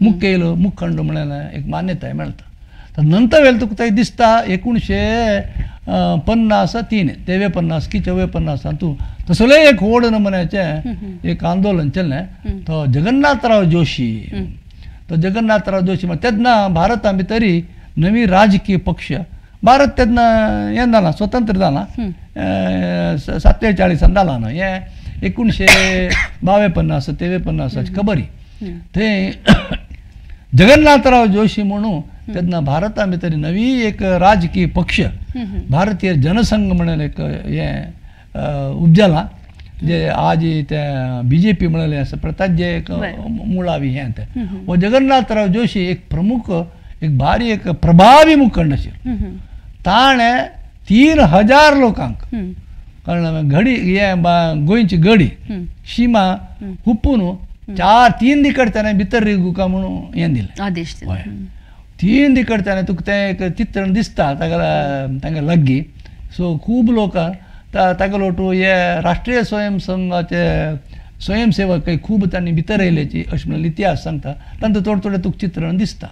Speaker 2: मुखेल मुखंड म्हणलें एक मान्यताय मेळटा. तर नंतर वेळ तुका थंय दिसता 1953 53 की 54 हातूंत तसलें एक व्हड नमुन्याचें एक आंदोलन चल्लें. तो जगन्नाथराव जोशी तो जगन्नाथराव जोशी तेन्ना भारता भितरी नवी राजकीय पक्ष भारत तेन्ना हें जाला स्वतंत्र जाला 47 जाला न्हू हें 1952 53 खबरी थंय जगन्नाथराव जोशी म्हणून तेन्ना भारता भितर नवी एक राजकीय पक्ष भारतीय जनसंघ म्हणून एक हें उपजलां जे आज ते बीजेपी म्हणलें आसा पळय ताजें एक मुळावी हें तें. हो जगन्नाथराव जोशी एक प्रमुख एक भारी एक प्रभावी मुखंड आशिल्लो. ताणें 3000 लोकांक कळ्ळें घडी हें गोंयची गडी शिमा हुपून 4-3 दिकडच्यान भितर रिगुका म्हणून हें दिलें
Speaker 1: आदेश.
Speaker 2: हय 3 दिकडच्यान तुका तें एक चित्रण दिसता तागेल्या तांगे लागीं. सो खूब लोक तागेलो टू हे राष्ट्रीय स्वयं संघाचे स्वयंसेवक खूब तांणी भितर येयल्याची अशें म्हणून इतिहास सांगता. तांतूं थोडें थोडें तुका चित्रण दिसता.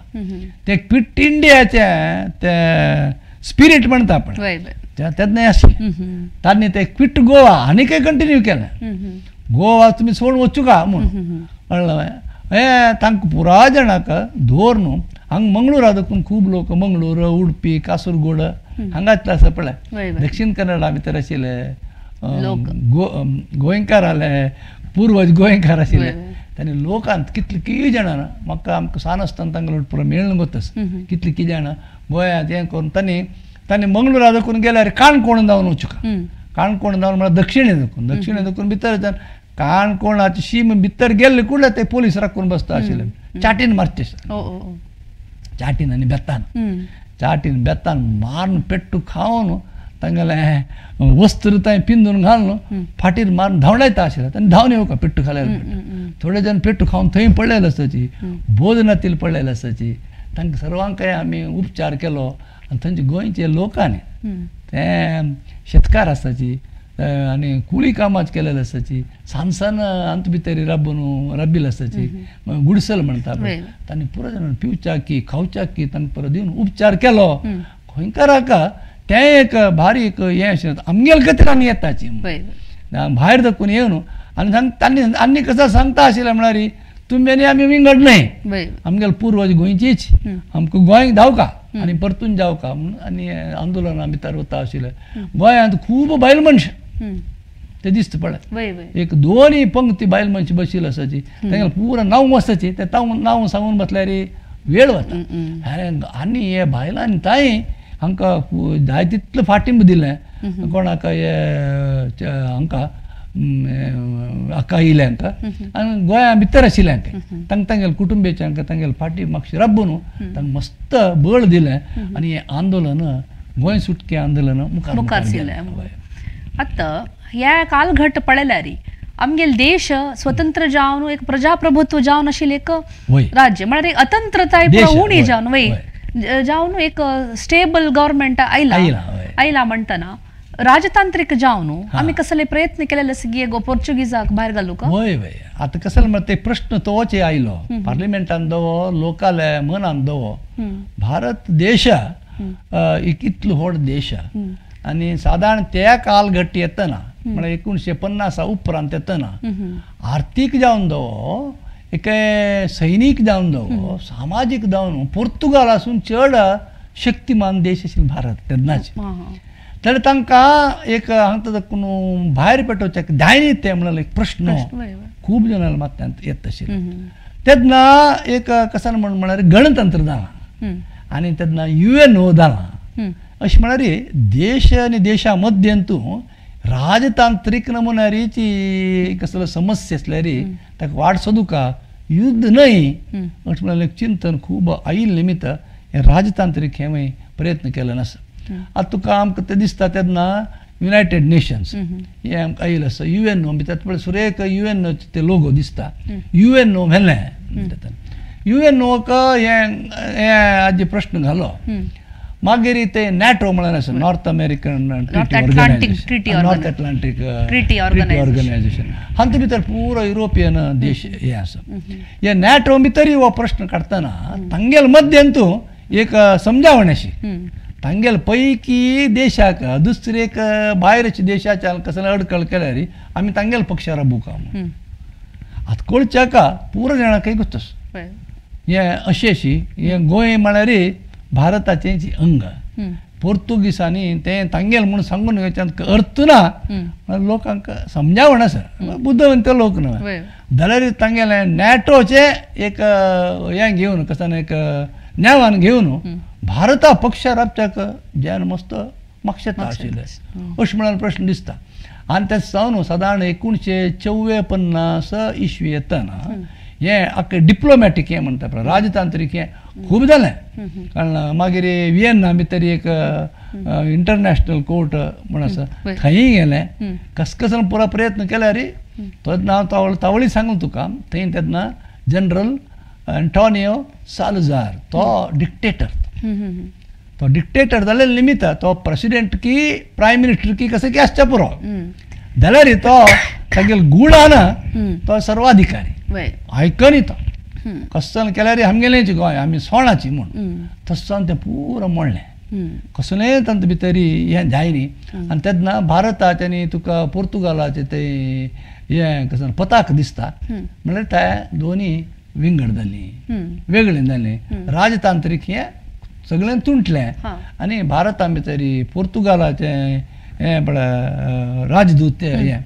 Speaker 2: तें क्विट इंडियाचें तें स्पिरीट म्हणटा पळय तेन्ना आशिल्लें. तांणी तें क्विट गोवा आनीकय कंटिन्यू केलें. गोवा तुमी सोडून वचूका म्हणून कळ्ळें हें तांकां पुराय जाणांक दवर न्हू हांगा मंगळूरा देखून खूब लोक मंगळूर उडपी कासरगोड हांगातले आसा पळय दक्षिण कन्नडा भितर आशिल्ले गोंयकार आले पूर्वज गोंयकार आशिल्ले तांणी लोकांत कितले की जाणां म्हाका आमकां सान आसतना तांकां पुरो मेळून वता कितली की जाणां गोंयांत हें करून तांणी तांणी मंगळूरा देखून गेल्यार काणकोण जावन वचूका काणकोण जावन म्हळ्यार दक्षिणे देखून दक्षिणे देखून भितर जावन काणकोणाची शीम भितर गेल्ले कुडले ते पोलीस राखून बसता आशिल्ले चाटीन मारचे चाटीन आनी बेतान चाटीन बेतान मारून पेट्टू खावन तांगेलें वस्त्र थंय पिंदून घालून फाटीर मारून धांवडायता आशिल्ले आनी धांवन येवका पेट्टू खाल्यार थोडे जाण पेट्टू खावन थंय पडलेले आसाची भोजनातील पडलेले आसाची तांकां सर्वांकय आमी उपचार केलो. आनी थंयचे गोंयचे लोकांनी ते शेतकार आसाची आनी कुळी कामाच केलेले आसाची सान सान अंत भितर राबून राबिल्ले आसाची गुडसल म्हणटा पळय तांणी पुरो जाण पिवच्याक की खावच्याक की तांकां परत दिवन उपचार केलो. गोंयकाराक तें एक भारी एक हें आशिल्लें आमगेले खातीर आमी येताची भायर दाखोवन येवन आनी सांग तांणी आनी कसो सांगता आशिल्लें म्हळ्यार तुमी आनी आमी विंगड न्हय आमगेले पूर्वज गोंयचीच आमकां गोंय धांवका आनी परतून जावका म्हणून आनी आंदोलना भितर वता आशिल्लें. गोंयांत खूब बायल मनशां ते दिसता पळय एक दोनूय पंक्ती बायल मनशी बशिल्ली आसाची तांगेलें पुरो नांव आसाची ते नांव सांगून बसल्यार वेळ वता. आनी हे बायलांनी तांय हांकां जाय तितलें फाटीं दिलें कोणाक हे हांकां हाका येयले हांकां आनी गोंया भितर आशिल्ले हांकां तांकां तांगेले कुटुंबेचे हांकां तांगेले फाटी मातशें राबून तांकां मस्त बळ दिलें आनी हें आंदोलन गोंय सुटके आंदोलन मुखार
Speaker 1: मुखार सरलें. आतां ह्या कालघट पळयल्यार आमगेलो देश स्वतंत्र जावन एक प्रजाप्रभुत्व जावन आशिल्लें एक राज्य म्हळ्यार एक अतंत्रताय उणी जावन वय जावन एक स्टेबल गव्हर्मेंट आयला आयला म्हणटना राजतांत्रिक जावन आमी कसले प्रयत्न केलेले आसा पोर्चुगीजाक भायर घालूंक?
Speaker 2: वय वय आतां कसले म्हळ्यार ते प्रश्न तोच आयलो पार्लिमेंटान दवो लोकाले मनान दवो. भारत देश एक इतलो व्हड देश आनी सादारण त्या कालघट येतना म्हळ्यार 1950 उपरांत येतना आर्थीक जावन दवो एक सैनीक जावन दवो सामाजीक जावन पोर्तुगालासून चड शक्तिमान देश आशिल्लो भारत तेन्नाच. जाल्यार तांकां एक हांगा कोण भायर पेटोवचें जायनी तें म्हणल्यार एक प्रश्न खूब जाणां मात्यांत येत आशिल्लो. तेन्ना एक कशें म्हण म्हळ्यार गणतंत्र जालां आनी तेन्ना UNO जालां अशें म्हळ्यार देश आनी देशा मध्यंतू राजतांत्रीक नमुन्यारीची कसलो समस्या आसल्यार ताका वाट सोदूका युद्ध न्हय अशें म्हळ्यार एक चिंतन खूब आयिल्लें निमित्त हें राजतांत्रीक हें प्रयत्न केलो नासा. आतां तुका आमकां तें दिसता तेन्ना युनायटेड नेशन्स हें आमकां आयिल्लें आसा UNO भितर पळय सुरेख UNO ते लोगो दिसता UNO व्हेलें UNOक हें आजी प्रश्न घालो. मागीर ते नॅटो म्हणून आसा North American North Atlantic Treaty Organization हातूंत भितर पुरो युरोपियन देश हे आसा. हे नॅटो भितरय हो प्रश्न काडटना तांगेले मध्यंतू एक समजावण अशी तांगेले पैकी देशाक दुसरेक भायरच्या देशाच्या कसले अडकळ केल्यार आमी तांगेले पक्षार राबूका म्हणून. आतां कळच्याका पुरो जाणांक एक हें अशें अशी हें गोंय म्हळ्यार भारताचें अंग पोर्तुगीसांनी तें तांगेल म्हूण सांगून हेच्यान अर्थ ना लोकांक समजावण आसा बुद्धवंत लोक न्हय जाल्यार तांगेलें नॅटोचें एक हें घेवन कसं एक नेवान घेवन भारता पक्षार राबच्याक जेन मस्त मागशेता आशिल्लें अशें म्हणून प्रश्न दिसता. आनी ते जावन सादारण 1954 इसवी येतना हें आख्खें डिप्लोमॅटीक हें म्हणटा पळय राजतांत्रीक हें खूब जालें. कारण मागीर वियेन्ना भितर एक इंटरनॅशनल कोर्ट म्हण आसा थंय गेलें कसकसन पुरो प्रयत्न केल्यार तेन्ना हांव तावळी सांगूं तुका थंय तेन्ना जनरल एंटोनियो सालजार तो डिक्टेटर तो डिक्टेटर जाल्ले निमित्त तो प्रेसिडेंट की प्रायम मिनिस्टर की कशें की आसचें पुरो जाल्यार तो तागेले गुणान तो सर्वाधिकारी आयकनी तो कसन केल्यार आमगेलेंच गोंय आमी सोणाची म्हूण तशें तें पुरो मोडलें कसलेंय तांचे भितर हें जायनी. आनी तेन्ना भारताचें आनी तुका पोर्तुगालाचें तें हें कशें पताक दिसता म्हणल्यार ते दोनी विंगड जालीं वेगळीं जालीं राजतांत्रीक हें सगळें तुंटलें आनी भारता भितर पोर्तुगालाचें हें पळय राजदूत हें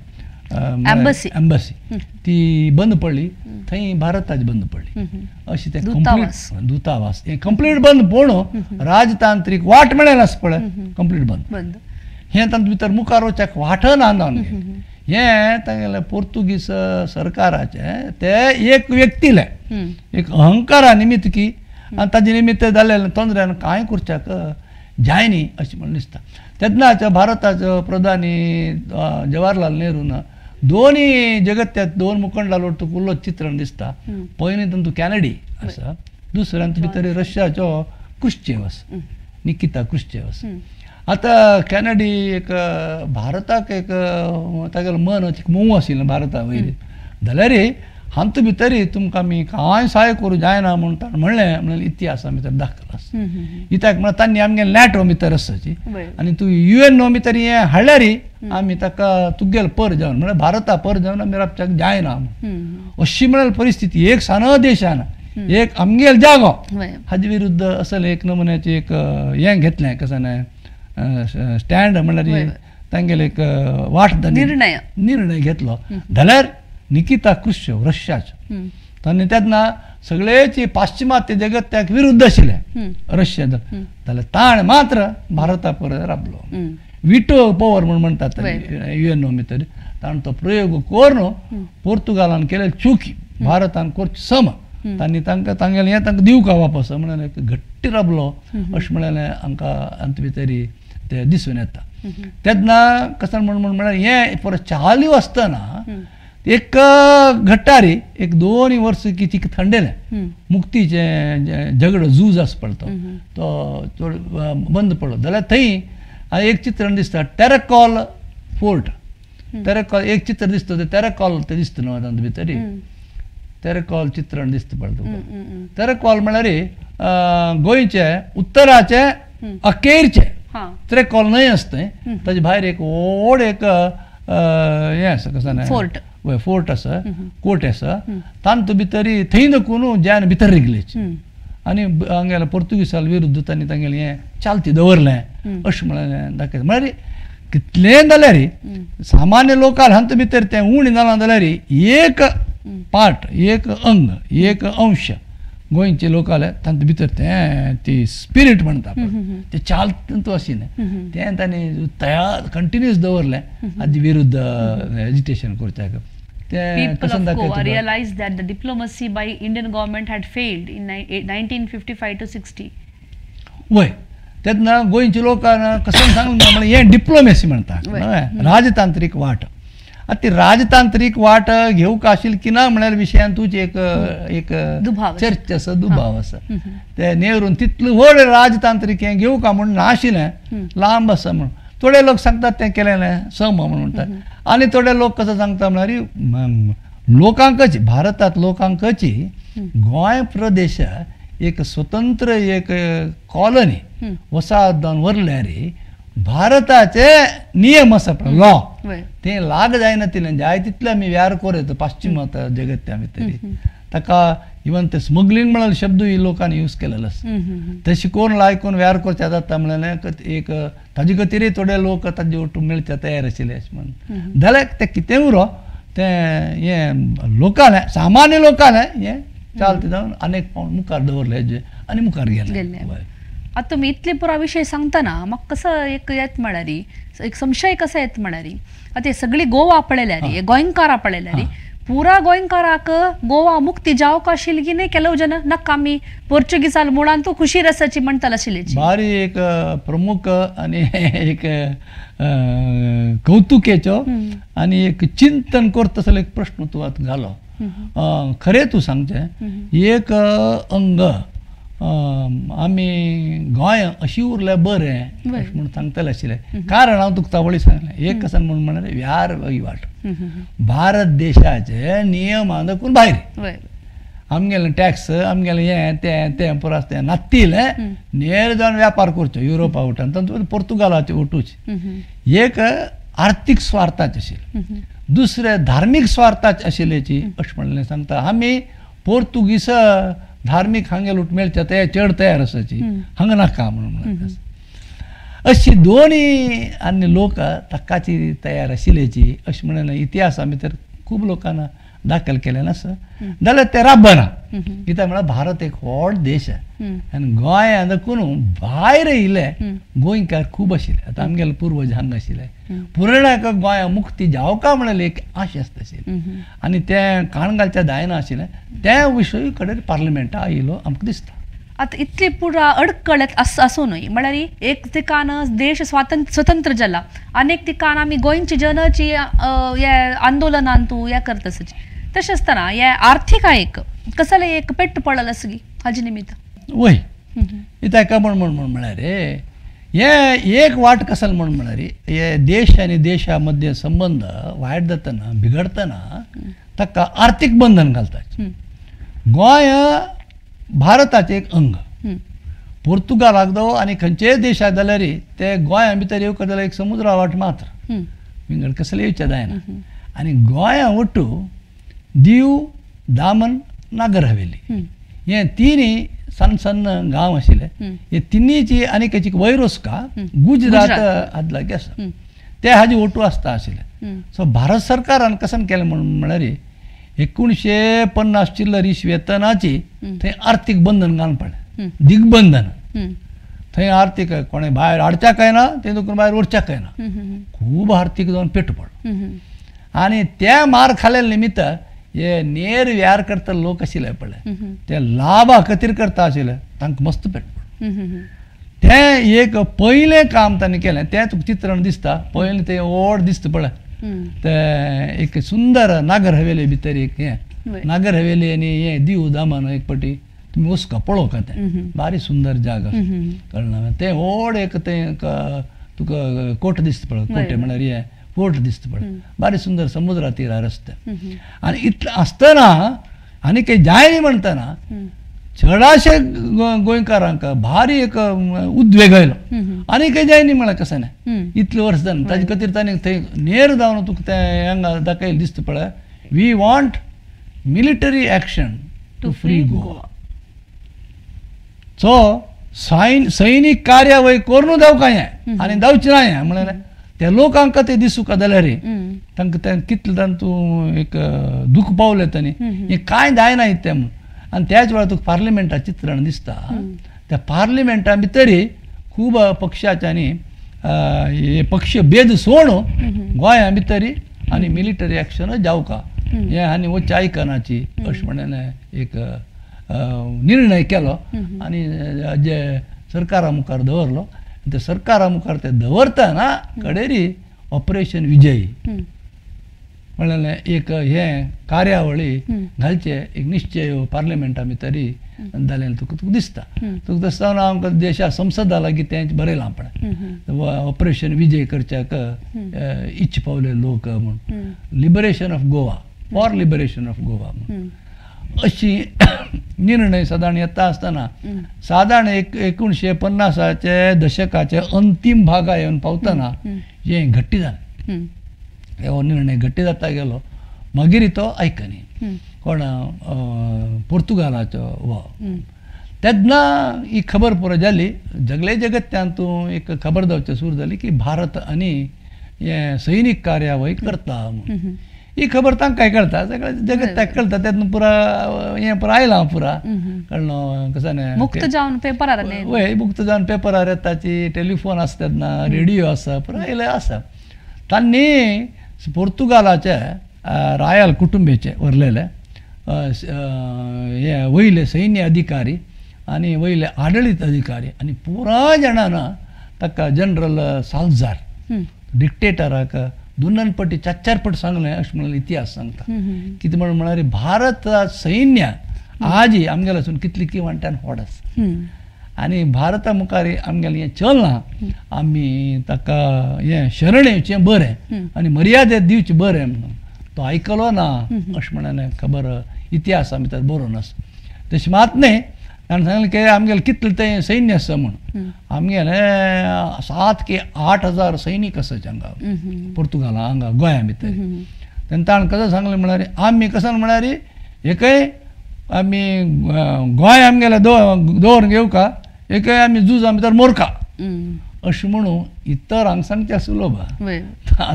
Speaker 2: एम्बसी ती बंद पडली थंय भारताची बंद पडली अशी तें कंप्लीट दूतावास हें कंप्लीट बंद पडून राजतांत्रीक वाट मेळ्ळें आसा पळय कंप्लीट बंद हें तांचे भितर मुखार वचपाक वाटना जावन हें तांगेलें पोर्तुगीज सरकाराचें ते एक व्यक्तीलें एक अहंकारा निमित्त की आनी ताजे निमित्त जाल्लें तोंदऱ्यान कांय करच्याक जायनी अशें म्हणून दिसता. तेन्नाच भारताचो प्रधानी जवाहरलाल नेरून दोनूय जगत्यात दोन मुखंडा तुका उल्लो चित्रण दिसता. पयलीं तांतू कॅनडी आसा दुसऱ्यान भितर रशियाचो क्रुश्चेव आसा निकिता क्रुश्चेव आसा. आतां कॅनडी एक भारताक एक तागेलें मन मोव आशिल्लें भारता वयर जाल्यार हातूंत भितर तुमकां आमी कांय सहाय करूं जायना म्हूण ताणें म्हणलें म्हणल्यार इतिहासा भितर दाखल आसा. कित्याक म्हळ्यार तांणी आमगे नॅटो भितर आसाची आनी तूं UNO भितर हें हाडल्यार आमी ताका तुगेल पर जावन म्हळ्यार भारता पर जावन आमी राबच्याक जायना म्हूण अशी म्हळ्यार परिस्थिती एक सान देशान एक आमगेल जागो हाजे विरुद्ध असले एक नमुन्याचें एक हें घेतलें कशें स्टँड म्हणल्यार तांगेले एक वाट निर्णय घेतलो जाल्यार निकिता क्रुश्चेव रशियाचो तांणी तेन्ना सगळेची पाश्चिमात्य जगत त्याक विरुद्ध आशिल्लें रशिया जाल्यार ताणें मात्र भारता परत राबलो विटो पॉवर म्हूण म्हणटात युएनओ भितर ताणें तो प्रयोग करून पोर्तुगालान केले चुकी भारतान करची सम तांणी तांकां तांगेलें हें तांकां दिवका वापस म्हणून एक घट्टी राबलो अशें म्हणलें हांकां हातूंत भितर तें दिसून येता. तेन्ना कशें म्हण म्हळ्यार हें परत चालू आसतना एक घट्टारी एक 2 वर्स किती थंडेलें मुक्तीचें झगडो झूज आसा पळय तो चड बंद पडलो जाल्यार थंय एक चित्रण दिसता टेरेकॉल फोर्ट टेरेकॉल एक चित्र दिसता तें टेरेकॉल तें दिसता न्हू तातूंत भितर टेरेकॉल चित्रण दिसता पळय तुका. टेरेकॉल म्हळ्यार गोंयचें उत्तराचें अखेरचें टेरेकॉल न्हंय आसा थंय ताजे भायर एक व्हड एक हें आसा कसो
Speaker 1: फोर्ट
Speaker 2: वय फोर्ट आसा कोट आसा तातूंत भितर थंय नकून ज्यान भितर रिगलेच आनी हांगेल्या पोर्तुगीसा विरुद्ध तांणी तांगेलें हें चालती दवरलें अशें म्हणलें दाखयता. म्हळ्यार कितलें जाल्यार सामान्य लोकांक हातूंत भितर तें उणें जालां जाल्यार एक पार्ट एक अंग एक अंश गोंयचे लोकांले तांचे भितर तें ती स्पिरीट म्हणटा तें चालतूच आशिल्लें तें तांणी तयार कंटिन्यूस दवरलें हाजे विरुद्ध एजिटेशन करच्याक.
Speaker 1: People of Goa realized that the diplomacy by Indian government had failed in 1955 to 60.
Speaker 2: वय तेन्ना गोंयच्या लोकांक कशें सांगलें म्हळ्यार हें डिप्लोमेसी म्हणटा राजतांत्रीक वाट. आतां ती राजतांत्रीक वाट घेवंक आशिल्ली की ना म्हळ्यार विशयान तुजी एक एक चर्चा आसा दुबाव आसा. ते नेरून तितलें व्हड राजतांत्रीक हें घेवंक म्हूण नाशिल्लें लांब आसा म्हूण थोडे लोक सांगतात तें केलें सम म्हूण म्हणटात आनी थोडे लोक कसो सांगता म्हळ्यार लोकांकच भारतांत लोकांकच गोंय प्रदेश एक स्वतंत्र एक कॉलनी वसाहत जावन व्हरल्यार भारताचे नियम आसा पळय लॉ ते लाग जायना तितलें जाय तितलें आमी व्यार करूं येता पाश्चिमात्य जगत्या भितर ताका इवन ते स्मगलिंग म्हळ्यार शब्दूय लोकांनी यूज केलेलो आसा ते शिकोवन लायकून व्यार करचे जाता म्हणलें एक ताजे खातीरय थोडे लोक ताजे ओटू मेळचे तयार आशिल्ले अशें म्हणून जाल्यार तें कितें उरो तें हें लोकांलें सामान्य लोकांलें हें चालते जावन अनेक पावट मुखार दवरलें हेजें आनी मुखार गेलें.
Speaker 1: आतां तुमी इतले पुरा विशय सांगतना म्हाका कसो एक येत म्हळ्यार एक संशय कसो येत म्हळ्यार आतां सगळी गोवा पळयल्यार गोंयकारां पळयल्यार पुरा गोंयकाराक गोवा मुक्ती जावंक आशिल्ली की न्ही ಕೆಲವು जन नाका आमी पोर्चुगीसाल मुळान तूं खुशी रसाची म्हणटाल आशिल्ली.
Speaker 2: बारी एक प्रमुख आनी एक कौतुकेचो आनी एक चिंतन करता आसलो एक प्रश्न तूं आतां घालो. खरें तूं सांगचें एक अंग आमी गोंय अशी उरल्यार बरें अशें म्हूण सांगतलें आशिल्लें. कारण हांव तुका तावळी सांगलें एक कशें म्हूण म्हळ्यार व्यार वहिवाट भारत देशाचे नियम दाखोवन भायर आमगेलें टॅक्स आमगेलें हें तें तें पुरो तें नात्तिलें नेर जावन व्यापार करचो युरोपा वटान तातूंत पोर्तुगालाचे वटूच एक आर्थीक स्वार्थाचें आशिल्लें दुसरें धार्मीक स्वार्थाचें आशिल्ल्याची अशें म्हणलें सांगता. आमी पोर्तुगीस धार्मीक हांगे लूट मेळचे ते चड तयार आसाची हांगा नाका म्हणून म्हणटा. अशी दोनी आनी लोक ताकाची तयार आशिल्ल्याची अशें म्हणलें इतिहासा भितर खूब लोकांना दाखल केलें आसा जाल्यार ते राबना कित्याक म्हळ्यार भारत एक व्हड देश आनी गोंय दाखून भायर येयले गोंयकार खूब आशिल्ले. आतां आमगेले पुर्वज हांगा आशिल्ले पुरणाक गोंया मुक्ती जावका म्हणलें एक आश आसता आशिल्ली आनी तें काण घालच्या जायना आशिल्लें त्या विशय कडेन पार्लमेंटा आयिल्लो आमकां दिसता.
Speaker 1: आतां इतली पुरा अडकळत आसूनय म्हळ्यार एक ठिकाण देश स्वतंत्र जाला आनी एक ठिकाण आमी गोंयची जनची हे आंदोलनान तूं हें करता तशें आसतना हे आर्थीक एक कसलें एक पेट्ट पडल आसगी हाजे निमित्त
Speaker 2: वय कित्याक म्हण म्हण म्हळ्यार हे एक वाट कसल म्हण म्हळ्यार हे देश आनी देशा मध्य संबंद वायट जातना बिगडतना ताका आर्थीक बंधन घालतात. गोंय भारताचें एक अंग पोर्तुगालाक जावं आनी खंयचेय देशाक जाल्यार ते गोंया भितर येवंक जाल्यार एक समुद्रा वाट मात्र विंगड कसलें येवचें जायना. आनी गोंया वट्टू दीव दामन नागर हवेली हे तिनूय सन्न सन्न गांव आशिल्ले हे तिनूयची आनी खंयची वैरोस का गुजरात हात लागीं आसा. ते हाजे ओटू आसता आशिल्ले. सो भारत सरकारान कसन केलें म्हण म्हळ्यार 1950 चिल्लर इसवेतनाची थंय आर्थीक बंधन घालून पडलें, दिग्बंधन. थंय आर्थीक कोणें भायर हाडच्याक कांय ना, थंय दुखून भायर व्हरच्याक कांय ना, खूब आर्थीक जावन पेट पडलो. आनी त्या मार खाल्ले निमित्त हे नेर व्यार करता लोक आशिल्ले पळय ते लाभा खातीर करता आशिल्ले, तांकां मस्त पेट पडलो. तें एक पयलें काम तांणी केलें, तें तुका चित्रण दिसता पयलें तें व्हड दिसता पळय तें एक सुंदर नागर हवेली भितर एक हें नागर हवेली आनी हें दीव दामन एक पटी तुमी वचका पळोवका तें बारी सुंदर जाग कळना. तें व्हड एक तें तुका कोट दिसता पळय, कोटे म्हळ्यार हें फोर्ट दिसता पळय, बारी सुंदर समुद्रा तिरार आसता. आनी इतलें आसतना आनी काही जाय म्हणटना चडाशे गोंयकारांक भारी एक उद्वेग आयलो आनी काही जाय न्ही म्हळ्यार कशें न्ही इतले वर्स जालें. ताजे खातीर ताणें थंय नेर जावन तुका तें हांगा दाखयलें दिसता पळय, we want military action to free Goa. So सैनीक कार्यावळ करून जावका हें आनी जावचें ना हें म्हळ्यार त्या लोकांक तें दिसूंक जाल्यार तांकां तें कितलें तांतूं एक दूख पावलें तांणी हें कांय जायना इतलें म्हूण. आनी त्याच वेळार तुका पार्लिमेंटा चित्रण दिसता, त्या पार्लिमेंटा भितरय खूब पक्षाच्यांनी हे पक्ष भेद सोडून गोंया भितरय आनी मिलिटरी एक्शन जावका हें आनी वच्चें आयकनाची अशें म्हणून एक निर्णय केलो आनी जे सरकारा मुखार दवरलो. ते सरकारा मुखार ते दवरतना कडेरी ऑपरेशन विजयी म्हणलें एक हें कार्यावळी घालचें एक निश्चय पार्लिमेंटा भितरय जालें तुका तुका दिसता. तुका दिसता आमकां देशा संसदा लागीं तें बरयलां पळय ऑपरेशन विजय करच्याक इच्छ पावले लोक म्हूण, liberation of Goa, for liberation of Goa म्हूण अशी निर्णय सादारण येता आसतना सादारण 1950 दशकाचे अंतीम भागा येवन पावतना हें घट्टी जालें, हो निर्णय घट्टी जाता गेलो. मागीर तो आयकनी कोण पोर्तुगालाचो हो तेन्ना ही खबर पुरो जाली, जगले जगत्यान तूं एक खबर जावचें सुरू जाली की भारत आनी हें सैनीक कार्यावळ करता म्हूण. ही खबर तांकांय कळटा, सगळें जगत्याक कळटा. तेन्ना पुरा हें पुरा आयलां पुरा कळ्ळो कसं न्ही
Speaker 1: मुक्त जावन पेपरार
Speaker 2: वय मुक्त जावन पेपरार येताची, टेलिफोन आसता तेन्ना, रेडियो आसा, पुरा आयलें आसा. तांणी पोर्तुगालाचे रायल कुटुंबेचे व्हरलेले हे वयले सैन्य अधिकारी आनी वयले आडळीत अधिकारी आनी पुरा जाणांना ताका जनरल साल्जार डिक्टेटराक दोन पटी चार चार पट सांगलें अशें म्हणलें इतिहास सांगता. कितें म्हणून म्हळ्यार भारत सैन्य आजी आमगेले आसून कितली की वांट्यान व्हड आसा आनी भारता मुखार आमगेलें हें चलना, आमी ताका हें शरण येवचें बरें आनी मर्यादेत दिवचें बरें म्हणून तो आयकलो ना अशें म्हणलें खबर इतिहासा भितर बरोवन आसा. तशें मात न्ही ताणें सांगलें की आमगेलें कितलें तें सैन्य आसा म्हूण, आमगेलें 7 की 8 हजार सैनीक आसा हांगा पोर्तुगाला हांगा गोंया भितर. तेन्ना ताणें कशें सांगलें म्हळ्यार आमी कशें म्हळ्यार एकय आमी गोंय आमगेलें दवरून घेवका, एकय आमी झुजा भितर मोरका अशें म्हणून इतर हांगा सांगचें सुलभ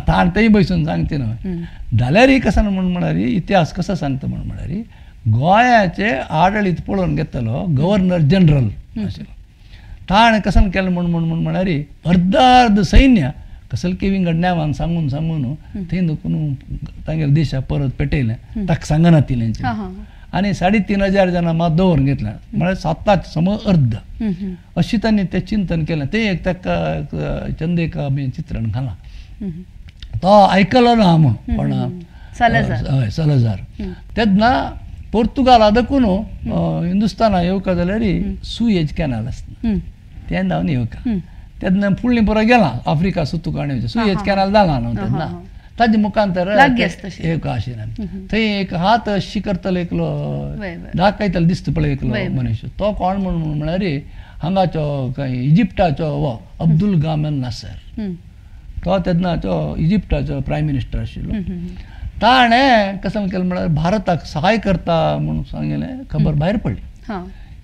Speaker 2: ताण तेय बसून सांगचें न्हय. जाल्यार कशें म्हूण म्हळ्यार इतिहास कसो सांगता म्हूण म्हळ्यार गोंयाचे आडळीत पळोवन घेतलो गव्हर्नर जनरल आशिल्लो ताणें कसन केलें म्हूण म्हूण म्हूण म्हळ्यार अर्द अर्द सैन्य कसलकी विंगड नेमान सांगून सांगून थंय दुखून तांगेल्या देशा परत पेटयलें, ताका सांगनातिलें आनी 3500 जाणां मात दवरून घेतलें म्हळ्यार 7 समज अर्द अशी तांणी तें चिंतन केलें. तें एक ताका चंदेक आमी चित्रण घालां तो आयकलो ना म्हूण कोण हय सलजार. तेन्ना पोर्तुगाला देखून हिंदुस्ताना येवका जाल्यार सुएज कॅनाल आसता तें धांवन येवका तेन्ना फुडलीं पुरो गेलां आफ्रिका सुतूक आनी सुएज कॅनाल जाला न्हू तेन्ना ताजे मुखांतर येवका आशिल्लें. थंय एक हात अशी करतलो एकलो दाखयतलो दिसता पळय एकलो मनीस, तो कोण म्हूण म्हळ्यार हांगाचो कांय इजिप्टाचो हो अब्दुल गामन नासर, तो तेन्नाचो इजिप्टाचो प्रायम मिनिस्टर आशिल्लो. ताणें कसं केलें म्हळ्यार भारताक सहाय करता म्हणून सांगलें खबर भायर पडली.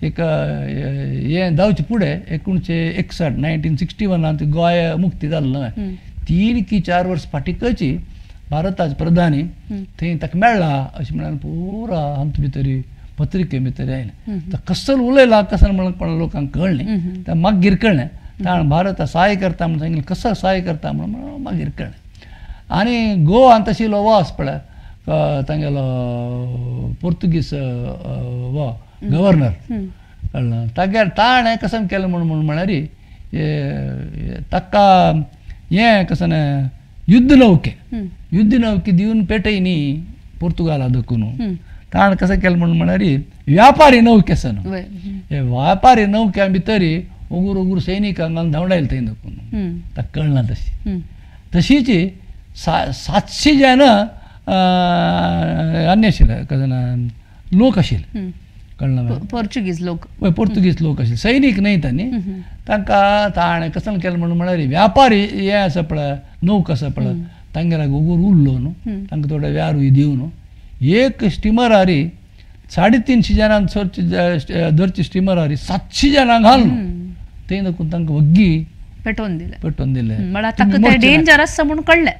Speaker 2: एक हें जावचें फुडें 1961 1961 गोंय मुक्ती जालें न्हय 3 की 4 वर्स फाटीकची भारताचे प्रधानी थंय ताका मेळ्ळा अशें म्हणून पुरा आमचे भितर पत्रिके भितर आयलें. तो कसल उलयला कसं म्हणून कोणा लोकांक कळ्ळें, तें मागीर कळ्ळें ताणें भारत सहाय करता म्हणून सांगिल्लें, कसो सहाय करता म्हणून मागीर कळ्ळें. आनी गोवान तशिल्लो वास पळय तांगेलो पोर्तुगीज वा गव्हर्नर कळ्ळें, तागेर ताणें कसं केलें म्हणून म्हळ्यार ताका हें कसं युद्ध नौके युद्ध नौके दिवन पेटय न्ही पोर्तुगाला दखून, ताणें कसं केलें म्हणून म्हळ्यार व्यापारी नौके आसा न्हू, हे व्यापारी नौक्या भितर उगूर उगूर सैनिकांक घालून धांवडायले थंय दखून, ताका कळना तशी. तशीच 700 जण अन्य आशिल्ले कजन लोक आशिल्ले कळ्ळें,
Speaker 1: पोर्तुगीज लोक,
Speaker 2: वय पोर्तुगीज लोक आशिल्ले, सैनीक न्हय तांणी. तांकां ताणें कसं केलें म्हणून म्हळ्यार व्यापारी हें आसा पळय नौक आसा पळय तांगेल्या उगूर उरलो न्हू, तांकां थोडे व्यारूय दिवन न्हू एक स्टिमरारी 350 जाणांक धरची स्टिमरारी 700 जाणांक घालून थंय दखून तांकां वग्गी
Speaker 1: पेटोवन दिलें,
Speaker 2: पेटोवन दिलें.
Speaker 1: म्हळ्यार ताका तें डेंजर आसा म्हणून कळ्ळें,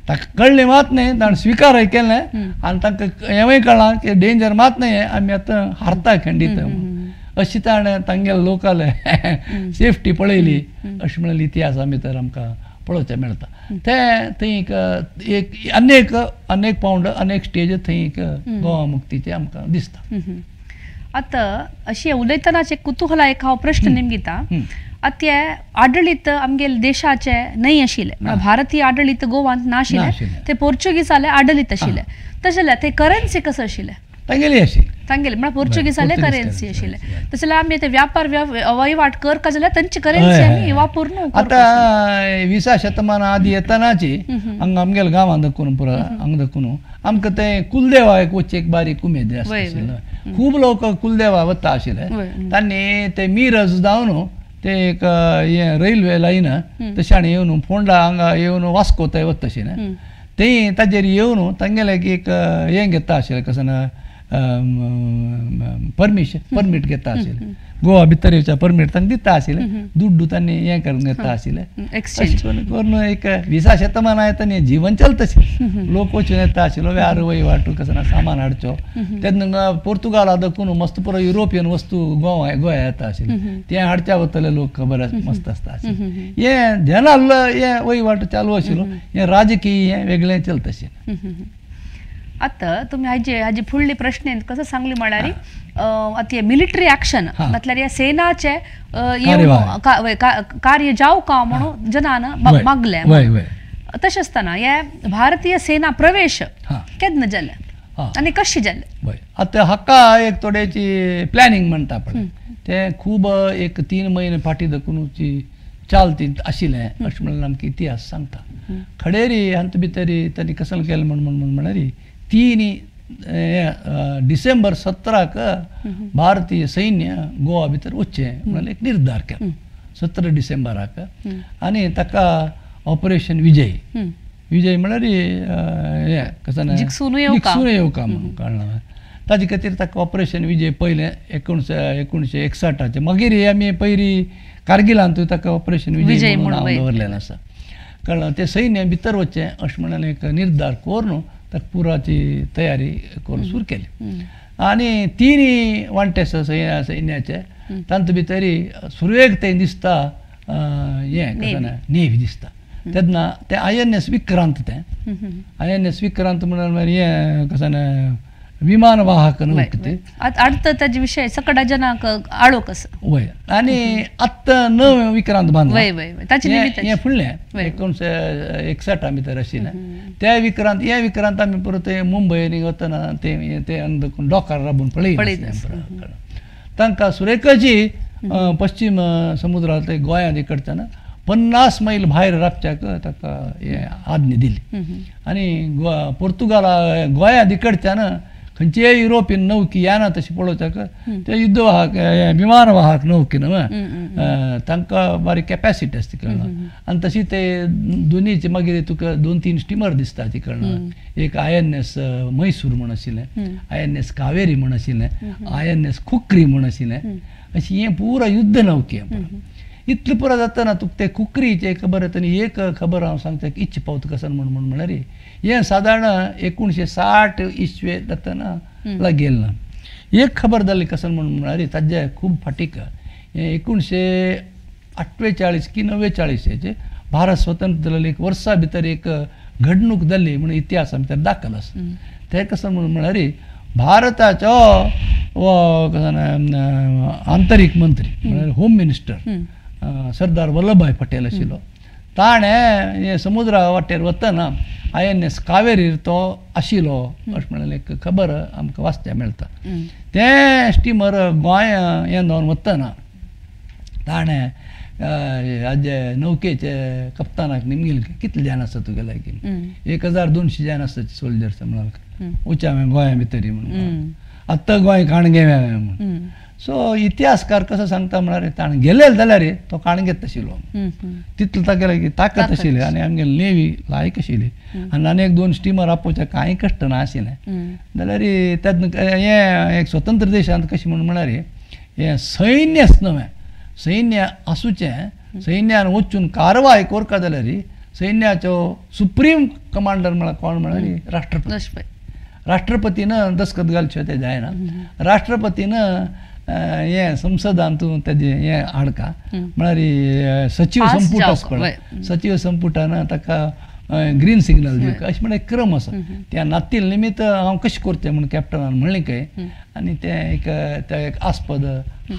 Speaker 2: ताका कळ्ळें मात न्हय, ताणें स्विकारय केलें आनी तांकां हेंवूय कळ्ळां की डेंजर मात न्हय, आमी आतां हारता खंडीत अशी ताणें तांगेले लोकाले सेफ्टी पळयली अशें म्हणल्यार इतिहास आमी तर आमकां पळोवचें मेळटा. तें थंय एक अनेक अनेक पावंड अनेक स्टेज थंय एक गोवा मुक्तीचें आमकां दिसता.
Speaker 1: आतां अशें उलयतनाच एक कुतूहला एक हांव प्रश्न निमगिता, आतां ते आडळीत आमगेले देशाचे न्हय आशिल्ले, भारतीय आडळीत गोवांत नाशिल्ले, ते पोर्चुगीजाले आडळीत आशिल्ले, तशें जाल्यार ते करन्सी कसो आशिल्ले
Speaker 2: तांगेली आशिल्ली,
Speaker 1: तांगेली म्हळ्यार पोर्चुगीजाले करन्सी आशिल्ले, तशें जाल्यार आमी ते व्यापार वहिवाट करका जाल्यार तांची करन्सी आमी वापरून.
Speaker 2: आतां 20 शतमाना आदी येतनाची हांगा आमगेल्या गांवांत दखून पुरा हांगा दखून आमकां तें कुलदेवा एक वचचे एक बारीक उमेद आशिल्लो, खूब लोक कुलदेवा वता आशिल्ले, तांणी ते मिरज जावन ते एक हें रेल्वे लायन तशें आनी येवन फोंडा हांगा येवन वास्को थंय वता आशिल्लें, थंय ताजेर येवन तांगेलें एक हें घेता आशिल्लें कसं ना परमिशन परमीट घेता आशिल्लें, गोवा भितर येवच्या परमीट तांकां दिता आशिल्लें, दुड्डू तांणी हें करून घेता आशिल्लें,
Speaker 1: एक्सचेंज
Speaker 2: करून एक 20 शतमाना येता जिवन चलता आशिल्लें, लोक वचून येता आशिल्लो व्यार वहिवाट कसं ना सामान हाडचो. तेन्ना पोर्तुगाला दखून मस्त पुरो युरोपियन वस्तू गोवा गोंया येता आशिल्लें, तें हाडच्या वतले लोक खबर मस्त आसता आशिल्लें, हें जेनाल हें वहिवाट चालू आशिल्लो, हें राजकीय हें वेगळें चलता आशिल्लें.
Speaker 1: आतां तुमी हाजे हाजे फुडले प्रश्न कसं सांगली म्हळ्यार आतां मिलिटरी एक्शन म्हटल्यार ह्या सेनाचे कार्य जावं का म्हणून जनान मागलें, तशें आसतना हे भारतीय सेना प्रवेश केन्ना जालें आनी कशें जालें?
Speaker 2: आतां हाका एक थोड्याची प्लॅनिंग म्हणटा पळय, तें खूब एक 3 म्हयने फाटीं दखूनची चाल ती आशिल्लें अशें म्हणल्यार आमकां इतिहास सांगता. खडेरी हातूंत भितर तांणी कसं केलें म्हणून म्हळ्यार 3 डिसेंबर 17 भारतीय सैन्य गोवा भितर वचचें म्हणून एक निर्धार केलो 17 डिसेंबराक, आनी ताका ऑपरेशन विजय, विजय म्हळ्यार हें कसं
Speaker 1: जिखसून
Speaker 2: येवका म्हणून कळ्ळें, ताजे खातीर ताका ऑपरेशन विजय पयलें 1961 मागीर आमी पयली कारगिलांतूय ताका ऑपरेशन विजय म्हणून नांव दवरलेलें आसा, कळ्ळें. तें सैन्य भितर वचचें अशें म्हणून एक निर्धार करून ताका पुराची तयारी करून सुरू केली. आनी 3 वांटे आसा सैन्याचे, तांचे भितर सुरवेक तें दिसता हें कसं नेव्ही दिसता, तेन्ना तें INS Vikrant, तें INS Vikrant म्हणल्यार हें कसं विमान वाहक नौका ते
Speaker 1: आतां ताजे विशय सकटा जनांक आळो कसो
Speaker 2: वय, आनी आतां नवें विक्रांत बांदलां
Speaker 1: हें
Speaker 2: फुडलें 1961 भितर आशिल्लें त्या विक्रांत, हे विक्रांत आमी परत मुंबय वतना ते ते डॉकार राबून पळयलें, तांकां सुरेखाची पश्चिम समुद्रांत गोंयांत इकडच्यान 50 मैल भायर राबच्याक ताका हें आज्ञा दिली, आनी पोर्तुगाला गोंयांत इकडच्यान खंयचेय युरोपियन नौकी येना तशें पळोवच्याक ते युद्धवाहक विमानवाहक नौकी न्हू तांकां बारीक कॅपॅसिटी आसता कळना, आनी तशी ते दोनीचे मागीर तुका 2-3 स्टिमर दिसता ती कळना, एक INS Mysore म्हूण आशिल्लें, INS Kaveri म्हूण आशिल्लें, INS Khukri म्हूण आशिल्लें, अशी हें पुरा युद्ध नौकी. इतलें पुरो जातना तुका ते कुकरीचे खबर येता आनी एक खबर हांव सांगता इच्छ पावत कसन म्हूण म्हूण म्हळ्यार हें सादारण 1960 इसवे जातना लागेल ना. एक खबर जाली कसन म्हूण म्हळ्यार ताजे खूब फाटीक हें 1948 की 49 हेचे भारत स्वतंत्र जाल्ले एक वर्सा भितर एक घडणूक जाली म्हणून इतिहासा भितर दाखल आसा. तें कसं म्हणून म्हळ्यार भारताचो आंतरीक मंत्री म्हळ्यार होम मिनिस्टर सरदार वल्लभभाई पटेल आशिल्लो ताणें हे समुद्रा वाटेर वतना INS कावेरीर तो आशिल्लो अशें म्हणलें एक खबर आमकां वाचत्या मेळटा. तें स्टिमर गोंय हें जावन वतना ताणें आजे नौकेचे कप्तानाक निमगेल कितले जाण आसा तुगे लागीं 1200 जाण आसा सोल्जर्स म्हणून उच्या हांवें गोंया भितरी म्हणून आत्तां गोंय काणगे हांवें म्हणून. सो इतिहासकार कसो सांगता म्हळ्यार ताणें गेले जाल्यार तो काणगेत आशिल्लो तितलो तागेले ताकत आशिल्ली आनी आमगेली नेवी लायक आशिल्ली आनी आनी एक दोन स्टिमर आपोवच्या कांय कश्ट ना आशिल्लें जाल्यार तेन्ना हें एक स्वतंत्र देशांत कशें म्हूण म्हळ्यार हें सैन्यच न्हय सैन्य आसूचें सैन्यान वचून कारवाय करता जाल्यार सैन्याचो सुप्रीम कमांडर म्हळ्यार कोण म्हळ्यार राष्ट्रपती. राष्ट्रपतीन दस्खत घालच्यो तें जायना. राष्ट्रपतीन हें संसदांत तेजें हें हाडका म्हळ्यार सचीव संपूट आसा पळय सचीव संपुटान ताका ग्रीन सिग्नल दिवका अशें म्हळ्यार एक क्रम आसा. त्या नातील निमित्त हांव कशें करचें म्हूण कॅप्टनान म्हणलें खंय आनी तें एक तें एक आस्पद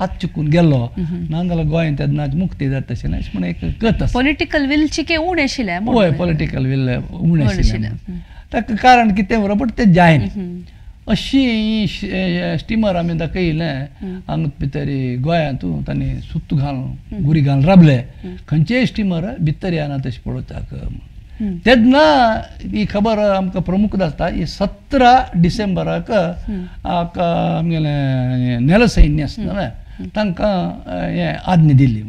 Speaker 2: हात चुकून गेल्लो ना जाल्यार गोंय तेन्ना मुक्ती जाता आशिल्लें अशें म्हण एक कथ आसा.
Speaker 1: पॉलिटिकल विलची के उणें आशिल्लें.
Speaker 2: हय पॉलिटिकल will उणें आशिल्लें ताका कारण कितें बरोबर तें जायना. अशी स्टिमर आमी दाखयलें हांगा भितर गोंयांत तांणी सुत्त घालून गुरी घालून राबले खंयचेय स्टिमर भितर येना तशें पळोवपाक. तेन्ना ही खबर आमकां प्रमुख आसता ही 17 डिसेंबराक आमगेलें नेलसैन्य आसता न्हय तांकां हें आज्ञा दिली.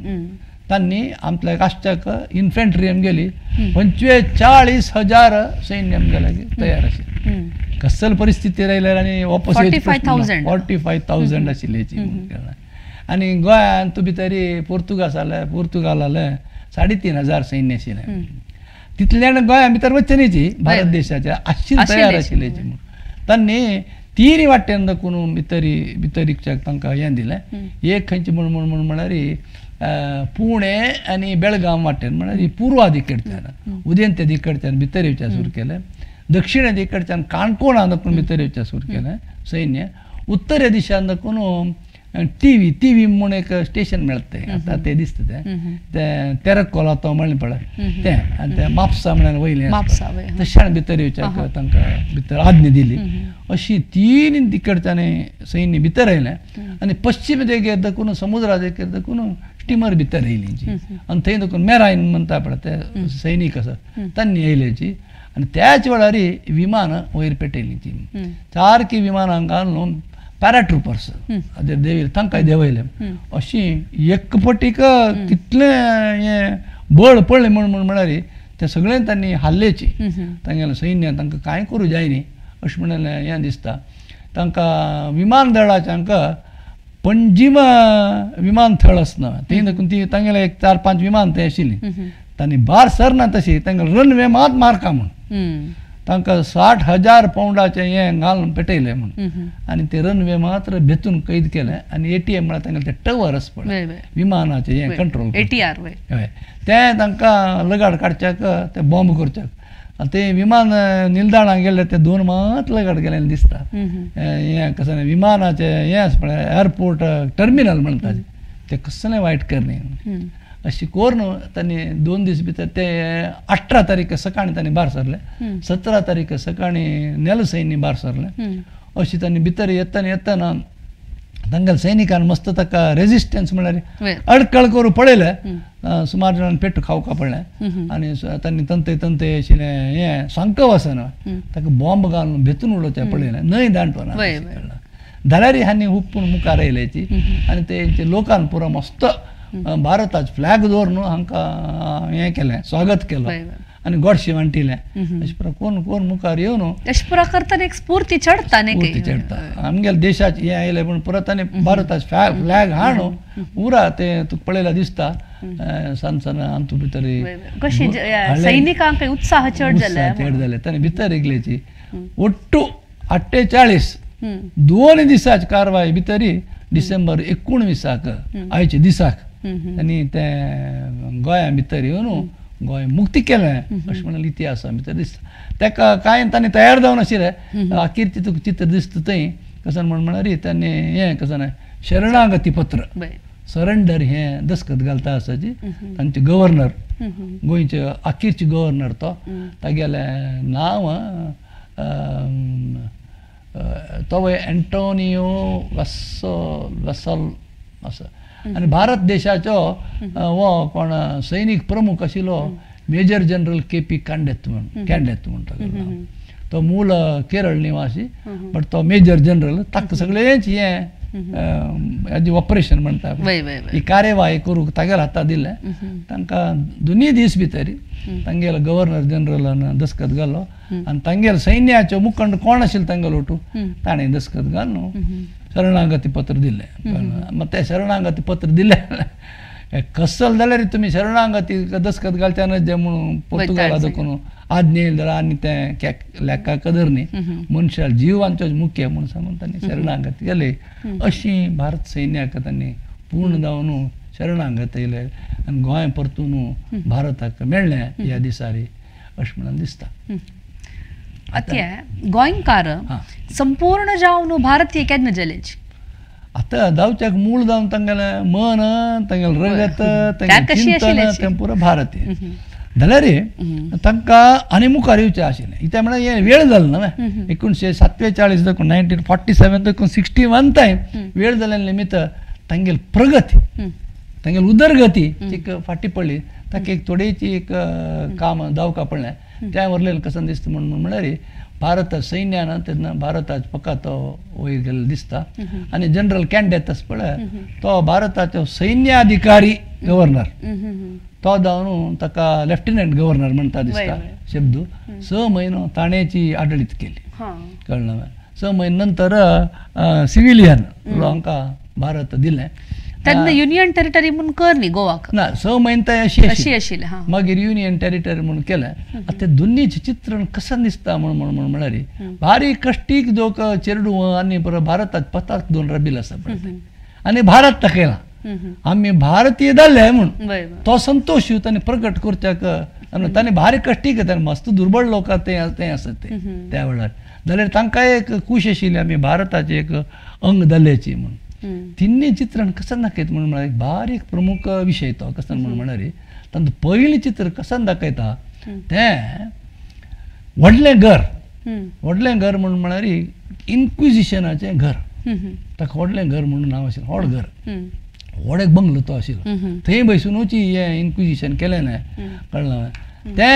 Speaker 2: तांणी आमच्या राष्ट्राक इन्फेंट्री आमगेली 45,000 सैन्य आमगेलें तयार आशिल्लें. कसल परिस्थिती आयल्यार आनी वापस 45,000 आशिल्ली. आनी गोंयांत भितर पोर्तुगाल आसले पोर्तुगाल आसलें 3,500 सैन्य आशिल्लें. तितल्यान गोंया भितर वचचें न्ही भारत देशाच्या आशिल्लें तयार आशिल्लें म्हणून तांणी तिनूय वाटेन दाखोवन भितरी भितरीच्या तांकां हें दिलें. एक खंयचें म्हूण म्हूण म्हूण म्हळ्यार पुणे आनी बेळगांव वाटेन म्हळ्यार पुर्वा दिकडच्यान उदेंत दिकडच्यान भितर येवच्या सुरू केलें. दक्षिण दिकडच्यान काणकोणा दाखोवन भितर येवच्या सुरू केलें सैन्य. उत्तरे दिशान दाखोवन टीव्ही टीव्ही म्हूण एक स्टेशन मेळटा तें आतां तें दिसता तें तें तेरकोला तो म्हणलें पळय तें आनी तें म्हापसा म्हणल्यार वयलें तशें भितर येवच्याक तांकां भितर आज्ञा दिली. अशी तीन दिकडच्यान सैन्य भितर आयलें आनी पश्चिम देगेर दाखोवन समुद्रा देगेर दाखोवन स्टिमर भितर येयली आनी थंय दाखोवन मेरायन म्हणटा पळय ते सैनीक आसा तांणी येयलेची आनी त्याच वेळार विमान वयर पेटयलीं ती सारकी विमानां घालून पॅराट्रुपर्स देवी तांकां देंवयले. अशी एकपटीक कितलें हें बळ पडलें म्हूण म्हूण म्हळ्यार तें सगळें तांणी हाल्लेची तांगेलें सैन्य तांकां कांय करूं जाय न्ही अशें म्हणलें हें दिसता. तांकां विमान दळाचें हांकां पणजीम विमानथळ आसना थंय देखून ती तांगेलें एक 4-5 विमान थंय आशिल्लीं तांणी भार सरना तशी तांकां रनवे मात मारका म्हूण तांकां 60,000 पावंडाचें हें घालून पेटयलें म्हूण आनी ते रनवे मात्र भितून कैद केलें आनी ATM म्हळ्यार तांकां तें टवर आसा पळय विमानाचें हें कंट्रोल
Speaker 1: ATR
Speaker 2: हय तें तांकां लगाड काडच्याक तें बॉम्ब करच्याक आनी तें विमान निलदाणाक गेल्लें तें दोन मात लगाड गेलें दिसता. हें कसलें विमानाचें हें आसा पळय एअरपोर्ट टर्मिनल म्हणटा तें कसलें वायट करणे अशी करून तांणी 2 दीस भितर ते 18 तारीख सकाळीं तांणी भायर सरले 17 तारीख सकाळीं नेलसैन्य भायर सरलें. अशी तांणी भितर येतना येतना तांगेल्या सैनिकान मस्त ताका रेजिस्टन्स म्हळ्यार अडकळ करून पळयलें सुमार जाणांक पेटू खावका पडलें आनी तांणी तंते तंते आशिल्लें हें सांकव आसा ताका बॉम्ब घालून भितून उडोवचें पळयलें न्हंय दांडपणा जाल्यार हांणी हुपून मुखार आयल्याची आनी तेंचे लोकान पुरो मस्त भारताचो फ्लॅग दवरून हांकां हें केलें स्वागत केलें आनी गोडशें वांटिलें. अशें पुरो कोण कोण मुखार येवन
Speaker 1: अशें पुरो करतना एक स्फूर्ती चडटा न्ही
Speaker 2: स्फूर्ती चडटा आमगेल्या देशाचें हें आयलें पूण परत आनी भारताचो फ्लॅग हाडून उरा तें तुका पळयल्यार दिसता. सान सान आमतू भितर
Speaker 1: सैनिकांक उत्साह चड जाले
Speaker 2: चड जाले ताणें भितर इगलेची ಒಟ್ಟು 48 दोन दिसाची कारवाय भितरी डिसेंबर 19 आयचे दिसाक आनी ते गोंया भितर येवन गोंय मुक्ती केलें अशें म्हणून इतिहासा भितर दिसता. ताका कांय तांणी तयार जावन आशिल्लें अखेर तुका चित्र दिसता थंय कशें म्हण म्हळ्यार तांणी हें कशें शरणागती पत्र सरेंडर हें दस्खत घालता आसाची तांचे गव्हर्नर गोंयचे अखेरचे गव्हर्नर तो तागेलें नांव तो एंटोनियो वसल आसा आनी भारत देशाचो हो कोण सैनीक प्रमुख आशिल्लो मेजर जनरल के पी कांडेत म्हण कॅन्डेत म्हणटा तो मूळ केरळ निवासी बट तो मेजर जनरल ताका सगळेंच हें हेजें ऑपरेशन म्हणटा ही कार्यवाही करूंक तागेल्या हाता दिलें तांकां दोनूय दीस भितर तांगेलो गव्हर्नर जनरलान दस्खत घालो आनी तांगेलो सैन्याचो मुखंड कोण आशिल्लो तांगेलो ओटू ताणें दस्खत घालून शरणागती पत्र दिलें. मागीर तें शरणागती पत्र दिलें कसल जाल्यार तुमी शरणागती दस्खत घालच्यान जे म्हणून पोर्तुगाला देखून आज्ञे येयली जाल्यार आनी तें लेखा कदर न्ही मनशाक जीव आमचो मुख्य म्हणून सांगून तांणी शरणागती केली. अशी भारत सैन्याक तांणी पूर्ण जावन शरणागत येयले आनी गोंय परतून भारताक मेळ्ळें ह्या दिसांनी अशें म्हणून दिसता.
Speaker 1: आतां गोंयकार संपूर्ण जावन भारतीय केन्ना जालेच
Speaker 2: आतां जावच्याक मूळ जावन तांगेलें मन तांगेलें रगत तांगेलें चिंतन तें पुरो भारतीय जाल्यार तांकां आनी मुखार येवचें आशिल्लें कित्याक म्हळ्यार हें वेळ जालो न्हय 1947 देखून 1947 देखून 61 टायम वेळ जाल्या निमित्त तांगेली प्रगती तांगेली उदरगती एक फाटी पडली ताका एक थोडेची एक काम जावका पडलें त्या वरलें कसं दिसता म्हणून म्हळ्यार भारत सैन्यान तेन्ना भारताचो पक्का तो वयर गेल्लो दिसता. आनी जनरल कॅन्डेत पळय तो भारताचो सैन्याधिकारी गव्हर्नर तो जावन ताका लेफ्टिनंट गव्हर्नर म्हणटा दिसता शब्द 6 म्हयनो ताणेची आडळीत केली कळ्ळें 6 म्हयने नंतर सिविलियन हांकां भारत दिलें.
Speaker 1: तेन्ना युनियन टेरिटरी म्हणून कर न्ही गोवाक
Speaker 2: ना 6 म्हयने ते अशी आशिल्लें मागीर युनियन टेरिटरी म्हणून केलें. आतां ते दोनीचें चित्रण कशें दिसता म्हण म्हण म्हळ्यार भारी कश्टीक जो चेरडू आनी भारतात पताक दोन रबील आसा पळय आनी भारत दाखयला आमी भारतीय जाले म्हूण तो संतोश ताणें प्रकट करच्याक ताणें भारी कश्टीक ताणें मस्त दुर्बळ लोक ते ते आसा ते त्या वेळार जाल्यार तांकां एक खूश आशिल्ली आमी भारताचें एक अंग जाल्याची म्हूण तिन्नी चित्रण कशें दाखयता म्हणून म्हळ्यार एक बारीक प्रमुख विशय तो कशें म्हणून म्हळ्यार तांचो पयलीं चित्र कशें दाखयता तें व्हडलें घर व्हडलें घर म्हणून म्हळ्यार इन्क्विजिशनाचें घर ताका व्हडलें घर म्हणून नांव आशिल्लें व्हड घर व्हड एक बंगलो तो आशिल्लो थंय बसुनूच हें इन्क्विजिशन केलें न्हय कळ्ळें तें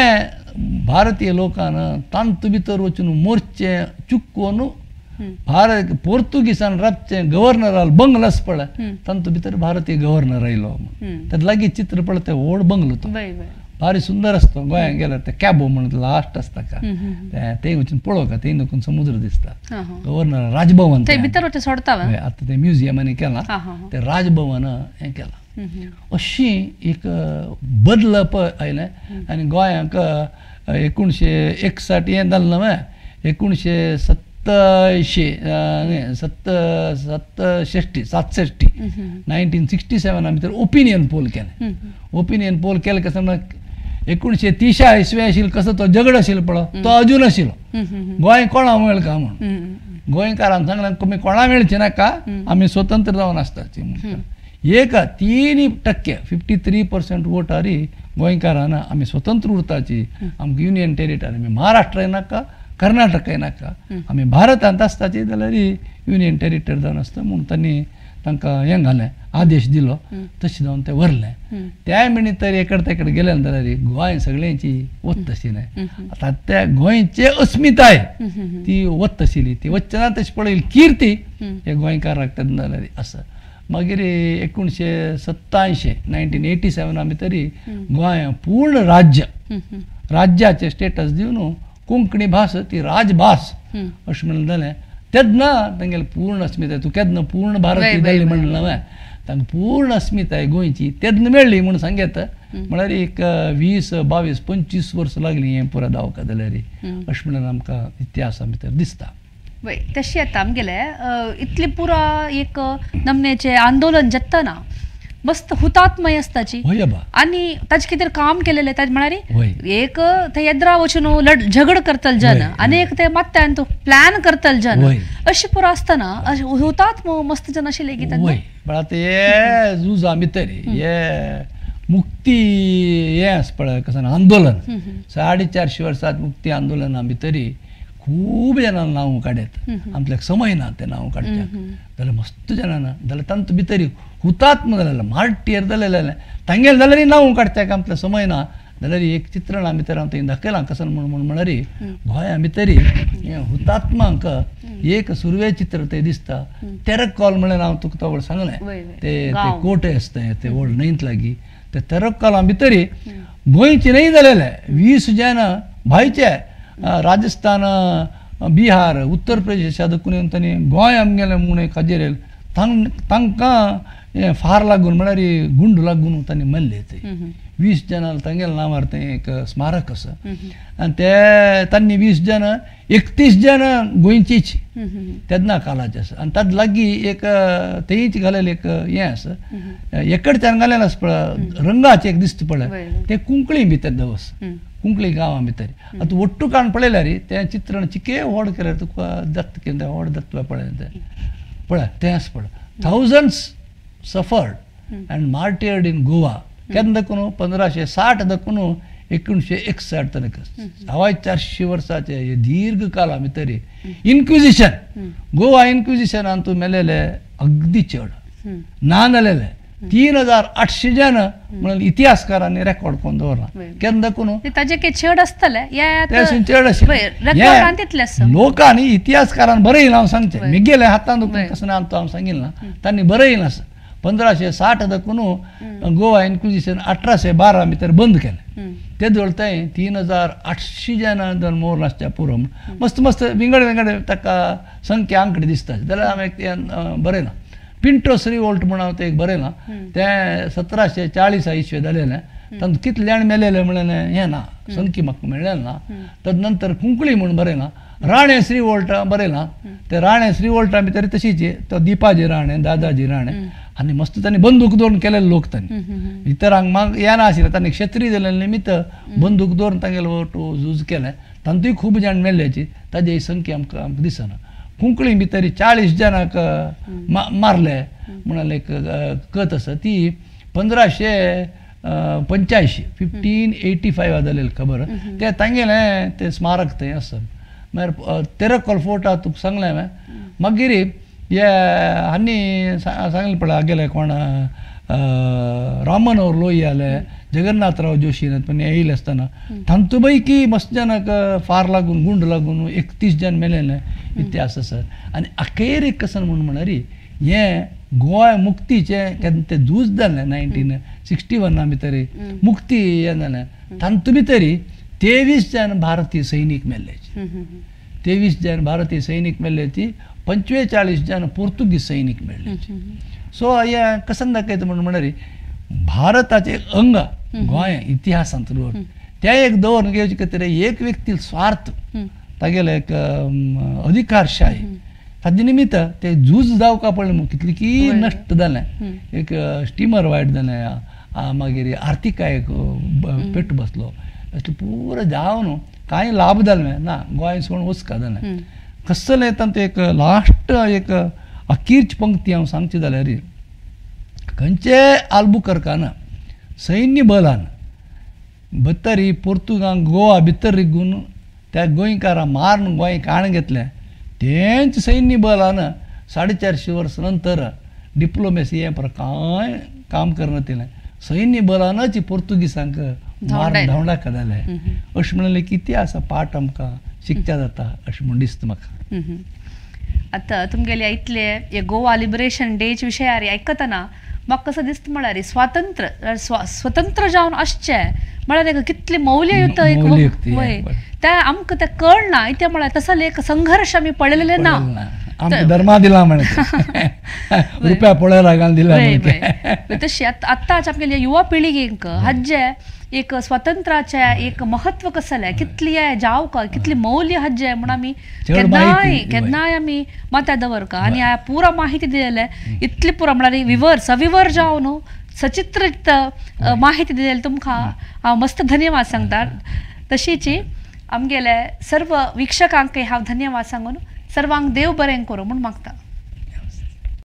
Speaker 2: भारतीय लोकान तांतू भितर वचून मोर्चे चुकोवन भारत पोर्तुगीसान रातचें गव्हर्नराल बंगलो आसा पळय तांतू भितर भारतीय गव्हर्नर आयलो म्हणून तें लागीं चित्र पळय तें व्हड बंगलो तो भारी सुंदर आसता गोंयांत गेल्यार तें कॅबो म्हणून लास्ट आसता का तें वचून पळोवका थंय नको समुद्र दिसता गव्हर्नर राजभवन
Speaker 1: भितर सोडता
Speaker 2: आतां तें म्युझियमांनी केलां तें राजभवन हें केलां. अशी एक बदलप आयलें आनी गोंयांक 1961 हें जालें न्हय 1967 1967 भितर ओपिनियन पोल केलें. ओपिनियन पोल केलें कशें म्हळ्यार 1930 इसवे आशिल्लो कसो तो झगड आशिल्लो पळय तो अजून आशिल्लो गोंय कोणा मेळ का म्हूण गोंयकारान सांगलें तुमी कोणा मेळचे नाका आमी स्वतंत्र जावन आसताची म्हणून एक 3% 53% वोटारी गोंयकारान आमी स्वतंत्र उरताची आमकां युनियन टेरिटरी आमी महाराष्ट्राय नाका कर्नाटकय नाका आमी भारतांत आसताची जाल्यार युनियन टेरिटरी जावन आसता म्हूण तांणी तांकां हें घालें आदेश दिलो तशें जावन तें व्हरलें. त्या मिणी तर एकडे तेकडे गेलें जाल्यार गोंय सगळ्यांची वत आशिल्लें. आतां त्या गोंयचे अस्मिताय ती वत आशिल्ली ती वचना ना तशें पळयली किर्ती हे गोंयकाराक तेन्ना जाल्यार आसा. मागीर 1987 1987 भितर गोंय पूर्ण राज्य राज्याचें स्टेटस दिवन कोंकणी भास ती राजभास अशें म्हणलें जालें तेन्ना तेंगेलें पूर्ण अस्मिताय तूं केन्ना पूर्ण भारतीय जाली म्हणलें न्हय तांकां पूर्ण अस्मिताय गोंयची तेन्ना मेळ्ळी म्हूण सांगेत म्हळ्यार एक 20 22 25 वर्सां लागलीं हें पुरा दावका जाल्यार अशें म्हणून आमकां इतिहासा भितर दिसता.
Speaker 1: वय तशें आतां आमगेलें इतलें पुरा एक नमनेचें आंदोलन जातना मस्त हुतात्मय आसताची आनी ताजे कितें काम केलेलें ताजें म्हळ्यार एक ते येद्रा वचून लड झगड करतले जन आनी एक ते मात्यान तो प्लॅन करतले जन अशें पुरो आसतना अशें हुतात्म मस्त जन अशें लेगीत.
Speaker 2: पण आतां हे झुजा भितर हे मुक्ती हें आसा पळय कसं आंदोलन 450 वर्सां मुक्ती आंदोलना भितर खूब जाणां नांव काडत आमच्याक समय ना तें नांव काडच्याक जाल्यार मस्त जाणां ना जाल्यार तांचे भितर हुतात्म जालेलें मार्टियर जालेलें तांगेलें जाल्यार नांव काडच्याक आमकां समय ना जाल्यार एक चित्रणा भितर हांव थंय दाखयलां कसं म्हूण म्हळ्यार गोंया भितर हें हुतात्मांक एक सुरवे चित्र थंय दिसता. तेरक्कॉल म्हळ्यार हांव तुका तवळ सांगलें ते कोटे आसता ते व्हड न्हंयत लागीं ते तेरक्कॉला भितर गोंयचे न्हय जालेले 20 जाण भायचे राजस्थान बिहार उत्तर प्रदेश दाखून तांणी गोंय आमगेलें म्हूण एक हाजेर तांकां हें फार लागून म्हळ्यार गुंड लागून तांणी मारले ते 20 जाणां तांगेल्या नांवार तें एक स्मारक आसा आनी ते तांणी 20 जाणां 31 जाणां गोंयचीच तेन्ना कालाचे आसा आनी ताजे लागीं एक थंयच घालेलें एक हें आसा एकडच्यान घालेलें आसा पळय रंगाचें एक दिसता पळय तें कुंकळी भितर दवस कुंकळी गांवां भितर आतां ಒಟ್ಟು काण पळयल्यार तें चित्रण चिके व्हड केल्यार तुका दत्त कितें व्हड दत्त पळय तें पळय तें आसा पळय thousands suffered and martyred in Goa केन्ना दाखून 1560 दाखून 1961 तनक 425 वर्साचे हे दीर्घ काला भितर इन्क्विजिशन गोवा इन्क्विजिशनान तूं मेलेले अगदी चड ना जालेले 3800 जण म्हणून इतिहासकारांनी रेकॉर्ड करून दवरला केन्ना दाखून
Speaker 1: ताजे चड आसतले
Speaker 2: चड आशिल्ले लोकांनी इतिहासकारान बरयलां हांव सांगचें मिगेल्या हातान कसं ना हांव सांगिल्लें ना तांणी बरयलां आसा 1560 दाखून गोवा इन्क्विजिशन 1812 भितर बंद केलें ते वेळ थंय 3800 जाणां जर मोर नासच्या पुरो मस्त मस्त विंगड विंगड ताका संख्या आंकडे दिसता जाल्यार हांवें तें बरयलां. पिंटोस रिवोल्ट म्हूण हांव तें एक बरयलां तें 1740 इसवे जालेलें तातूंत कितले जाण मेलेले म्हणलें हें ना संख्या म्हाका मेळ्ळें ना. तद नंतर कुंकळी म्हूण बरयलां राणेस रिवोल्ट बरयलां ते राणेस रिवोल्टा भितर तशीच तो दीपाजी राणे दादाजी राणे आनी मस्त तांणी बंदूक दवरून केलेले लोक तांणी इतरांक माग येना आशिल्लें तांणी क्षत्रीय जाल्ले निमित्त बंदूक दवरून तांगेलो वटू झूज केलें तांतूय खूब जाण मेल्ल्याची ताजी संख्या आमकां आमकां दिसना. कुंकळी भितर 40 जाणांक मारले म्हणून एक कथ आसा ती 1585 1585 जालेली खबर ते तांगेलें तें स्मारक थंय आसा. मागीर तेरक्कॉल फोर्टा तुका सांगलें हांवें. मागीर हे आनी सांगलें पळय हागेले कोण राममनोहर लोहियाले जगन्नाथराव जोशी पण येयले आसतना तांतू पैकी मस्त जाणांक फार लागून गुंड लागून 31 जाण मेलेले इतिहास आसा. आनी अखेरीक कसं म्हूण म्हळ्यार हें गोंय मुक्तीचें केन्ना तें झूज जालें 1961 भितर मुक्ती हें जालें तातूंत भितर 23 जाण भारतीय सैनीक मेल्ल्याचे 23 जाण भारतीय सैनीक मेल्ल्याची 45 जाण पोर्तुगीज सैनीक मेळ्ळ्याचे. सो हें कसं दाखयता म्हूण म्हळ्यार भारताचें एक अंग गोंय इतिहासांत दवर तें एक दवरून घेवचे खातीर एक व्यक्ती स्वार्थ तागेले एक अधिकारशाही ताजे निमित्त ते झूज जावका पडलें म्हूण कितली की नश्ट जालें एक स्टिमर वायट जालें मागीर आर्थिकायेक पेट बसलो अशें पुरो जावन कांय लाभ जालें ना गोंय सोडून वचका जालें. कसलें तांतूं एक लास्ट एक अखेरची पंक्ती हांव सांगची जाल्यार खंयचे आल्बुकर्कान सैन्य बलान भितर पोर्तुगांक गोवा भितर रिगून त्या गोंयकारां मारून गोंय काण घेतलें तेंच सैन्य बलान 450 वर्सां नंतर डिप्लोमेसी हें कांय काम करना तिलें सैन्य बलानच पोर्तुगीजांक मारून धांवडाक जालें अशें म्हणलें की इतिहास पाठ आमकां शिकच्या जाता अशें म्हूण दिसता म्हाका.
Speaker 1: आतां तुमगेले इतले हे गोवा लिबरेशन डेचे विशयार आयकतना म्हाका कसो दिसता म्हळ्यार स्वातंत्र्य स्वतंत्र जावन आसचें म्हळ्यार कितले मौल्ययुक्त एक तें आमकां तें कळना इतें म्हळ्यार तसो एक संघर्श आमी पळयलेले ना.
Speaker 2: आमकां धर्मा दिला म्हणते रुपया पळय घालून दिला.
Speaker 1: तशी आत्ताच आमगेल्या युवा पिळगेक हज्जे एक स्वातंत्र्याचे एक महत्व कसलें, कितली जावक कितली मौल्य हज्जे म्हूण आमी केन्नाय केन्नाय आमी मात्या दवरका. आनी पुरा माहिती दिलेले इतली पुरा म्हळ्यार विवर सविवर जाव न्हू सचित्रित माहिती दिलेली तुमकां हांव मस्त धन्यवाद सांगता. तशीच आमगेले सर्व वीक्षकांकय हांव धन्यवाद सांगून सर्वांक देव बरें करूं म्हूण मागता.